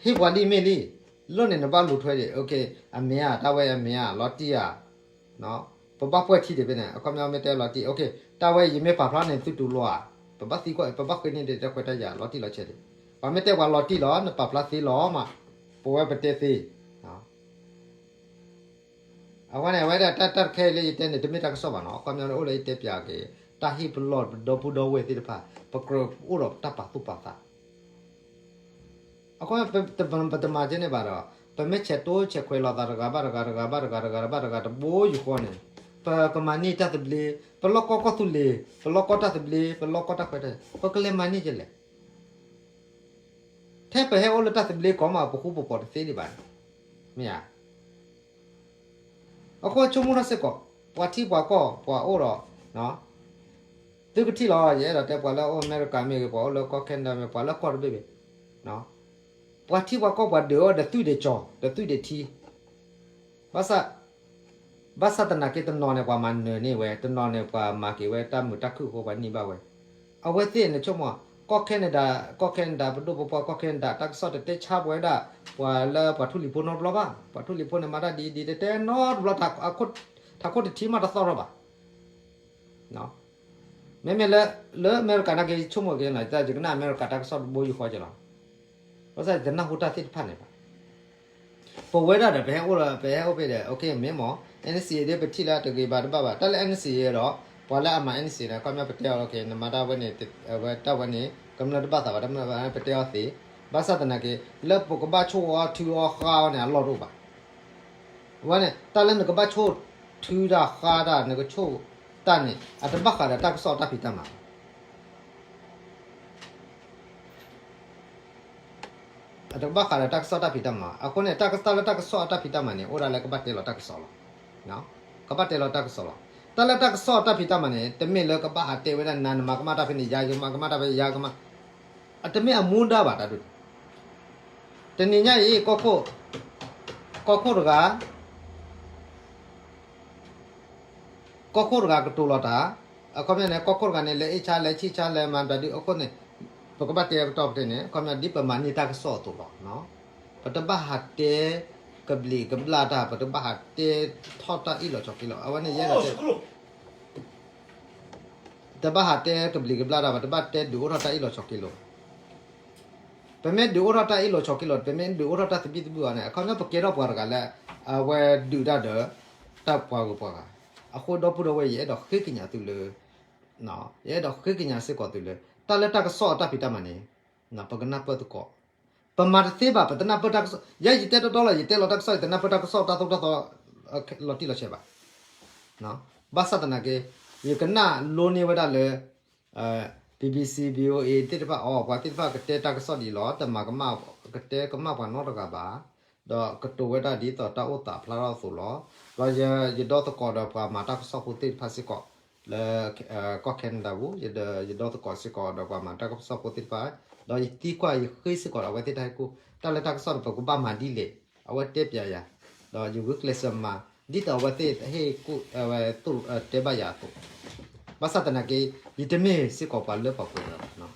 ဟ့ၣ်ပှၤလံမ့ၢ်လံ, လီၤန့ၣ်နဘၣ်လူၤထွဲဒံး အမ့ၢ်ဧါ တၢ်ဝဲအမ့ၢ်ဧါ လီၤတံၢ်ဧါ ပဘၣ်ပှဲၤထံဒံးဖဲန့ၣ် အခီပညီမ့ၢ်တဲလီၤတံၢ် တၢ်ဝဲယမ့ၢ်ပာ်ဖျါန့ၣ် သုတူၢ်လိာ်ဧါ, ပဘၣ်သံကွၢ် ပဘၣ်ဃ့န့ၢ်ဒံးတၢ်ခွဲးတၢ်ယာ်လီၤတံၢ်လီၤဆဲးဒံး, ပှၤမ့ၢ်တဲပှၤလီၤတံၢ်လီၤ နပာ်ဖျါသ့လီၤမး, ပဝဲပတဲသ့ အဝဲန့ၣ် အဝဲဒၣ်တၢ်တၢ်တခဲအံၤလၢယတဲန့ၣ် တမ့ၢ်တၢ်ကစီၣ်ဘၣ်နီၤ အခီပညီအိၣ်လၢယတဲပၠးက့ၤ တၢ်ဟ့ၣ်ပလီၢ်ပဒီပုၢ်ဒီဝဲၢ်သ့ၣ်တဖၣ် ပကြၢးအိၣ်ဒီးတၢ်ပာ်သူၣ်ပာ်သး အခီပညီ ပတမၤကဲန့ၣ်ဘၣ်ဒီး ပမ့ၢ်ဆဲးတိဆဲးခွဲးလိာ်သးတဂၤဘၣ်တဂၤ တဂၤဘၣ်တဂၤ တဂၤဘၣ်တဂၤ တဘိယူၢ်ဃီန့ၣ် ပကမၤန့ၢ်တၢ်သဘျ့ ပလီၢ်ကီကီၢ်သူလ့ၤ ပလီၢ်ကီတၢ်သဘျ့ ပလီၢ်ကီတၢ်ခွဲးတၢ် ပကလဲၤမၤန့ၢ်ကလဲၣ် ထဲပဟဲအိၣ်လၢတၢ်သဘျ့ကီးမး ပဃူပဖိးတသ့ဒံးဘၣ်န့ၣ် မ့ၢ်ဧါ အဃိဆိကမိၣ်ထီၣ်စ့ၢ်ကီး ပှၤထံပှၤကီၢ် ပှၤအိၣ်ဒီး သုကထံၣ်လီၤ ယအဲၣ်ဒိးတဲပှၤလၢအအိၣ်အမဲရကၤမ့ၢ်ဂ့ၤ ပှၤအိၣ်လၢကီၢ် Canada မ့ၢ် ပှၤလၢကီၢ်တဘ့ၣ်ဘ့ၣ် ပှၤထံပှၤကီၢ်ပှၤဒုးအိၣ်ဒီးသွံၣ်ဒံးကၠီၤ ဒီးသွံၣ်ဒံးထံ ဘၣ်ဆၣ် ဘၣ်ဆၣ်သနာ်က့တနီၤန့ၣ် ပှၤမၤနၢၤန့ၢ်ဝဲ တနီၤန့ၣ် ပှၤမၤက့ၤဝဲတၢ်မုာ်တၢ်ခုၣ်အဃိ ပှၤန့ၢ်ဘၣ်ဝဲ အဝဲသ့ၣ်န့ၣ်ဆိကမိၣ် ကီၢ် Canada ကီၢ် Canada ပဒိၣ်ပပှၢ်ကီၢ် Canada တၢ်ကစီၣ်တတဲဆါပဝဲဒၣ် ပှၤလၢပှၤထူလံၤဖိနီတဘျီဘၣ် ပှၤထူလံၤဖိန့ၣ် မၤတၢ်ဒ်ဒ်တဲတဲနီတဘျီ ထးခိၣ်တထံၣ်မးတသီၣ်ထီၣ်ဘၣ် မ့မ့ၢ်လၢ လၢအမဲရကၤနာ်က့ ဆိကမိၣ်က့ၤန့ၣ် ယကနၣ်အမဲရကၤတၢ်ကစီၣ်တဘိယူၢ်ဃီက့ၤလီၤ. ဘၣ်ဆၣ်ယတနၢ်ဟူတၢ်သ့ၣ်တဖၣ်န့ၣ်ဘၣ်. ပဝဲဒၣ်ဒီး ပဟဲအိၣ်ဒီး ပဟဲအိၣ်ဖဲဒီး okay မ့ၢ်မ့ၢ် NCA ဒ်ပထံၣ်လၢအတဂ့ၤဘၣ်တဘၣ်ဘၣ် တၢ်လၢ NCA ဒီး ပှၤလၢအမၤ NCA န့ၣ် အခီပညီ ပတဲအီၤ okay နမၤတၢ်ဝဲန့ၣ် အဝဲတၢ်ဝဲန့ၣ် ကမျၢၢ်တဘၣ်သးဘၣ် တမ့ၢ်ဘၣ် ပတဲအီၤသ့ ဘၣ်ဆၣ်သနာ်က့ လၢပကဘၣ်ဆိၣ်အီၤထုအီၤဃါအီၤန့ၣ် အလီၢ်တအိၣ်ဘၣ်. အဝဲန့ၣ် တၢ်လၢနကဘၣ်ဆိၣ်ထုတၢ်ဃါတၢ် နကဆိၣ်တၢ်န့ၣ် အတဘၣ်ဃးဒီးတၢ်ကစီၣ်အတၢ်ဖံးတၢ်မၤဘၣ်. အတဘၣ်ဃးဒီးတၢ်ကစီၣ်တၢ်ဖံးတၢ်မၤ အဃိန့ၣ် တၢ်ကစီၣ်လၢတၢ်ကစီၣ်အတၢ်ဖံးတၢ်မၤန့ၣ် အိၣ်ဒၣ်လၢကဘၣ်တဲလီၤတၢ်ကစီၣ်လီၤ. ကဘၣ်တဲလီၤတၢ်ကစီၣ်လီၤ. တၢ်လၢတၢ်ကစီၣ်အတၢ်ဖံးတၢ်မၤန့ၣ် တမ့ၢ်လၢကဘၣ်ဟးတဲဝဲဒၣ်နၤ နမၤကမၣ်တၢ်ဖဲန့ၣ် ယၤယမၤကမၣ်တၢ်ဖဲ ယၤကမၣ် အတမ့ၢ်အမူဒါဘၣ်တၢ်ဒ်န့ၣ် တနံၤညါအံၤ ကီၢ်ခိၣ်တဂၤ ကီၢ်ခိၣ်တဂၤကတိၤလီၤတၢ် အခီပညီန့ၣ် ကီၢ်ခိၣ်တဂၤန့ၣ် လဲၤအ့ၣ်ဆါ လဲၤဆံၣ်ဆါ လဲၤမၤတၢ်ဒ်အဃိန့ၣ် ပကဘၣ်တဲအကတီၢ်ပတဲန့ၣ် အခီပညီ ဒ်ပမၤန့ၢ်တၢ်ကစီၣ်အသိးလီၤ. ပတဘၣ်ဟးတဲကဘျံးကဘျၣ်တၢ် ပတဘၣ်ဟးတဲထီၣ်တၢ်အ့ၣ်လိာ်ဆိးက့လိာ် အဝဲန့ၣ်ယဲဒၣ်တဲ တဘၣ်ဟးတဲကဘျံးကဘျၣ်တၢ်ဘၣ်, တဘၣ်တဲဒုးအိၣ်ထီၣ်တၢ်အ့ၣ်လိာ်ဆိးက့လိာ်. ပမ့ၢ်ဒုးအိၣ်ထီၣ်တၢ်အ့ၣ်လိာ်ဆိးက့လိာ်, ပမ့ၢ်ဒုးအိၣ်ထီၣ်တၢ်သဘံၣ်သဘုၣ်အီၤန့ၣ် အခီပညီပကဲထီၣ်ပှၤတဂၤလၢ အဝဲဒုးတၢ်ဒီး တၢ်ပှၤဂုၤပှၤဂၤ. အဃိဒီပုၢ်ဒီဝဲၢ် ယအဲၣ်ဒိးဃ့ကညးသုလၢ ယအဲၣ်ဒိးဃ့ကညးစ့ၢ်ကီးသုလၢ တၢ်လၢတၢ်ကစီၣ်အတၢ်ဖံးတၢ်မၤန့ၣ် ပကနၢ်ပၢၢ်သကိး, ပမၤတသ့ဘၣ် ပတနၢ်ပၢၢ်တၢ်ကစီၣ်, ယဲယတဲတီတီလီၤ ယတဲလီၤတၢ်ကစီၣ် ယတနၢ်ပၢၢ်တၢ်ကစီၣ်တၢ်သိၣ်တၢ်သီ လီၤတံၢ်လီၤဆဲးဘၣ်. ဘၣ်ဆၣ်သနာ်က့ ယကနၣ်လိန့ၢ်ဝဲဒၣ်လၢ BBC VOA သ့ၣ်တဖၣ်အီၤ ပှၤသ့ၣ်တဖၣ်ကတဲတၢ်ကစီၣ်ဒ်လီၤ တမၤကမၣ် ကတဲကမၣ်ပှၤနီတဂၤဘၣ်, ဒီးကတိၤဝဲဒၣ်ဒ်သိးတၢ်အိၣ်သးဖျါထီၣ်အသိးလီၤ. ဒီးယဒီသကိးဒီးပှၤမၤတၢ်ကစီၣ်ဖိသ့ၣ်တဖၣ်စ့ၢ်ကီး လၢကီၢ် Canada ပူၤ, ယဒီသကိးစ့ၢ်ကီးဒီးပှၤမၤတၢ်ကစီၣ်ဖိသ့ၣ်တဖၣ်, ဒီးယသံကွၢ်ယဃ့စ့ၢ်ကီးဒီးအဝဲသ့ၣ်တၢ်ဟ့ၣ်ကူၣ် တၢ်လၢတၢ်ကစီၣ်ဒီးပကဘၣ်မၤဒ်လဲၣ်, အဝဲတဲပျးယၤ, ဒီးယဂုာ်ကျဲးစၢးမၤ ဒ်သိးအဝဲသ့ၣ်ဟ့ၣ်ကူၣ် အဝဲတဲဘၣ်ယၤအသိး. ဘၣ်ဆၣ်သနာ်က့ ယတမ့ၢ်စ့ၢ်ကီးပှၤလၢပှၤပှဲၤဘၣ်.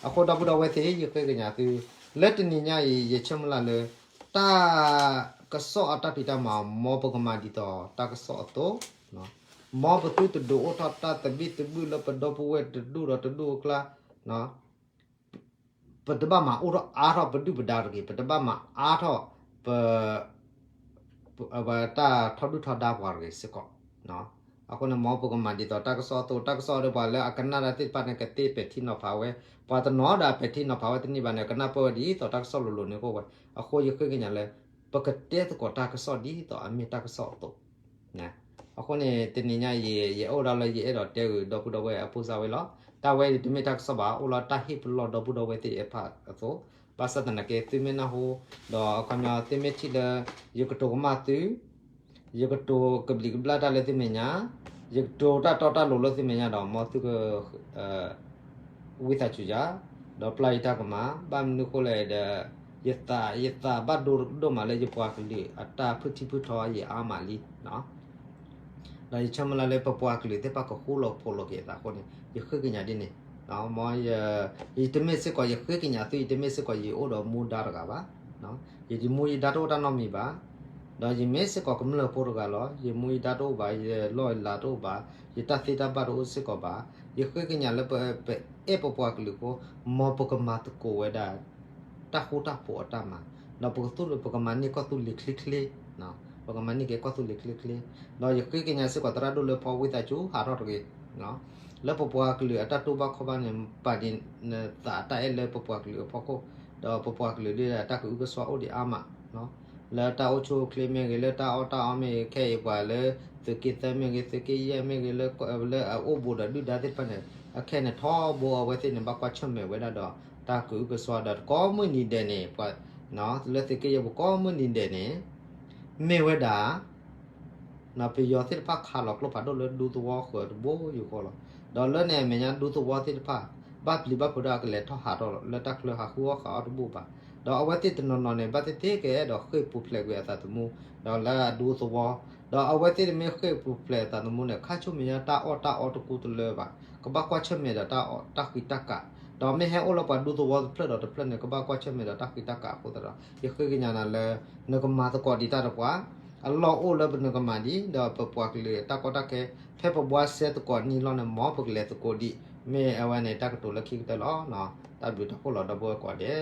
အဃိဒီပုၢ်ဒီဝဲၢ်သ့ၣ် ယဃ့ကညးသု လၢတနံၤညါအံၤ ယဆၢမုၢ်လၢ်လၢ တၢ်ကစီၣ်အတၢ်ဖံးတၢ်မၤ မ်ပကမၤဒ်သိးတၢ်ကစီၣ်အသိး, မ်ပသုတဒုးအိၣ်ထီၣ်တၢ်သဘံၣ်သဘုၣ်လၢပဒီပုၢ်ဝဲၢ်တဒူၣ်ဒီးတဒူၣ်အကျါ, ပတဘၣ်မၤအိၣ်ထီၣ်အါထီၣ်ပဒုၣ်ပဒါတဂ့ၤ, ပတဘၣ်မၤအါထီၣ်ပ တၢ်ထီဒုၣ်ထီဒါပှၤတဂ့ၤစ့ၢ်ကီး. အဃိန့ၣ် မ်ပကမၤဒ်သိးတၢ်ကစီၣ်အသိး, တၢ်ကစီၣ်ဒီးပှၤလၢအကနၣ်တၢ်သ့ၣ်တဖၣ်န့ၣ် ကသ့ပဲာ်ထံနီၤဖးဝဲ, ပှၤတနီၤဒီးပဲာ်ထံနီၤဖးဝဲတန့ၢ်ဘၣ်န့ၣ် ကနၢ်ပၢၢ်ဝဲဒ်သိးတၢ်ကစီၣ်လိၤလိၤန့ၣ်အိၣ်ဝဲ. အဃိယဃ့ကညးလၢ ပကတဲသကိးတၢ်ကစီၣ်ဒ်သိးအမ့ၢ်တၢ်ကစီၣ်အသိး အဃိန့ၣ် တနံၤညါအံၤ ယအိၣ်ဒၣ်လၢယအဲၣ်ဒိးတဲဂ့ၤဒီပုၢ်ဒီဝဲၢ်အဖိစၢ်ဝဲလီၤ. တၢ်ဝဲအံၤတမ့ၢ်တၢ်ကစီၣ်ဘၣ်, အိၣ်လီၤတၢ်ဟ့ၣ်ပလီၢ်ဒီပုၢ်ဒီဝဲၢ်သ့ၣ်တဖၣ်အသိး, ဘၣ်ဆၣ်သနာ်က့ သုမ့ၢ်နၢ်ဟူ, ဒီးအခီပညီသုမ့ၢ်ထံၣ်လၢ ယကတိၤကမၣ်သု, ယကတိၤကဘျံးကဘျၣ်တၢ်လၢသုမဲာ်ညါ, ယကတိၤတၢ်တီတၢ်လိၤလၢသုမဲာ်ညါဒီး မ်သုက ဝံသးစူၤယၤ, ဒီးပျၢ်ယတၢ်ကမၣ်, ဘၣ်မနုၤဃိလဲၣ်ဒီး ယသး ယသးဘၣ်ဒိဒိၣ်မးလၢယပှၤကလုာ်အတၢ်ဖုၣ်ထံဖုၣ်ထီအံၤအါမးလံ. ဒီးယဆၢမုၢ်လၢ်လၢပပှၤကလုာ်သ့ၣ်တဖၣ်ကဃူလိာ်ဖိးလိာ်က့ၤအသးအဃိန့ၣ် ယဃ့ကညးဒ်န့ၣ်, မ် ယတမ့ၢ်စ့ၢ်ကီးယဃ့ကညးသု ယတမ့ၢ်စ့ၢ်ကီးယအိၣ်ဒီးမူဒါတဂၤဘၣ်. ယမူယဒါတအိၣ်တၢ်နီတမံၤဘၣ်. ဒီးယမ့ၢ်စ့ၢ်ကီးကမျၢၢ်ဖိတဂၤလီၤ. ယမူယဒါတအိၣ်ဘၣ်, ယလီၢ်ယလၤတအိၣ်ဘၣ်, ယတၢ်သ့တၢ်ဘၣ်တအိၣ်စ့ၢ်ကီးဘၣ်. ယဃ့ကညးလၢပ ပအဲၣ်ပပှၤကလုာ်ဖိ, မ်ပကမၤသကိးဝဲဒၣ် တၢ်ဃူတၢ်ဖိးအတၢ်မၤ, ဒီးပကသူၣ် ပကမၤန့ၢ်ကီၢ်သူလ့ၤချ့ချ့, ပကမၤန့ၢ်က့ၤကီၢ်သူလ့ၤချ့ချ့, ဒီးယဃ့ကညးစ့ၢ်ကီးသရၣ်ဒိၣ်လၢဖီဝံသးစူၤဟးထီၣ်တဂ့ၤ, လၢပပှၤကလုာ်အတၢ်တိၢ်ဘၣ်ခီၣ်ဘၣ်န့ၣ် ပာ်ဒံးနသးအတၢ်အဲၣ်လၢပပှၤကလုာ်အဖီခိၣ်, ဒီးပပှၤကလုာ်ဒ်တၢ်ကအုကစွါအိၣ်ဒံးအါမး လၢတၢ်အိၣ်ဆူၣ်အိၣ်ချ့မ့ၢ်ဂ့ၤ, လၢတၢ်အီၣ်တၢ်အီမ့ၢ်ဂ့ၤ, ခဲအံၤပှၤလၢ သုးက့သၢမ့ၢ်ဂ့ၤ, သုးက့ယဲၢ်မ့ၢ်ဂ့ၤ, လၢ လၢအအိၣ်ဘူးဒီးဒုၣ်ဒါသ့ၣ်တဖၣ်န့ၣ်, အခဲန့ၣ်ထီဘိအဝဲသ့ၣ်န့ၣ် ဘၣ်ကွၢ်ဆၢၣ်မဲာ်ဝဲဒၣ်ဒီး တၢ်ကအုကစွါဒီးကိးမုၢ်နံၤဒဲးန့ၣ်, လၢသုးက့ယဲၢ်ပူၤကိးမုၢ်နံၤဒဲးန့ၣ် မ့ၢ်ဝဲဒၣ် ပယီၤသ့ၣ်တဖၣ်ခးလီၤကျိဖးဒိၣ်လၢဒူသဝီဃၢၤတဘိယူၢ်ဃီလီၤ. ဒီးလၢန့ၣ်အမဲာ်ညါဒူသဝီသ့ၣ်တဖၣ် ဘၣ်ပျံၤဘၣ်ဖုးဒီးအကလဲၤထီၣ်ဟးထီၣ်လၢတၢ်ချၢဟးဃုအီၣ်ဃုအီတဘိဘၣ်. ဒီးအဝဲသ့ၣ်တနီၤနီၤန့ၣ် ဘၣ်သ့ၣ်သ့ၣ်ကအဲၣ်ဒိးဃ့ၢ်ပူၤဖျဲးကွံာ်အသးသမူ ဒီးလၢအဒူသဝီ, ဒီးအဝဲသ့ၣ်တမ့ၢ်ဃ့ၢ်ပူၤဖျဲးအသးသမူန့ၣ် ခါဆူမဲာ်ညါတၢ်အီၣ်တၢ်အီတကူတလၢဘၣ်. ကဘၣ်ကွၢ်ဆၢၣ်မဲာ်ဒီးတၢ်အီၣ် တၢ်ဃံးတၢ်ကး, ဒီးမ့ၢ်ဟဲအိၣ်လၢပှၤဒူသဝီတဖျၢၣ်ဒီးတဖျၢၣ်န့ၣ် ကဘၣ်ကွၢ်ဆၢၣ်မဲာ်ဒီးတၢ်ဃံးတၢ်ကးအဃိသတးဒီး ယဃ့ကညးနၤလၢ နကမၤသကိးဒံးတၢ်တပှၤ အလီၢ်အိၣ်လၢပနကမၤဒံး ဒီးပပှၤကလုာ်တၢ်ကီတၢ်ခဲ ဖဲပဘှါစဲသကိးနံၤလီၤန့ၣ် မ်ပကလဲၤသကိးဒံး မ့ၢ်အဝဲန့ၣ်တၢ်ကတိၤလၢခံကတၢၢ်လီၤ. တၢ်ဘျုးတၢ်ဖှိၣ်လီၤဒီပုၢ်ဝဲၢ်ကိးဂၤဒဲး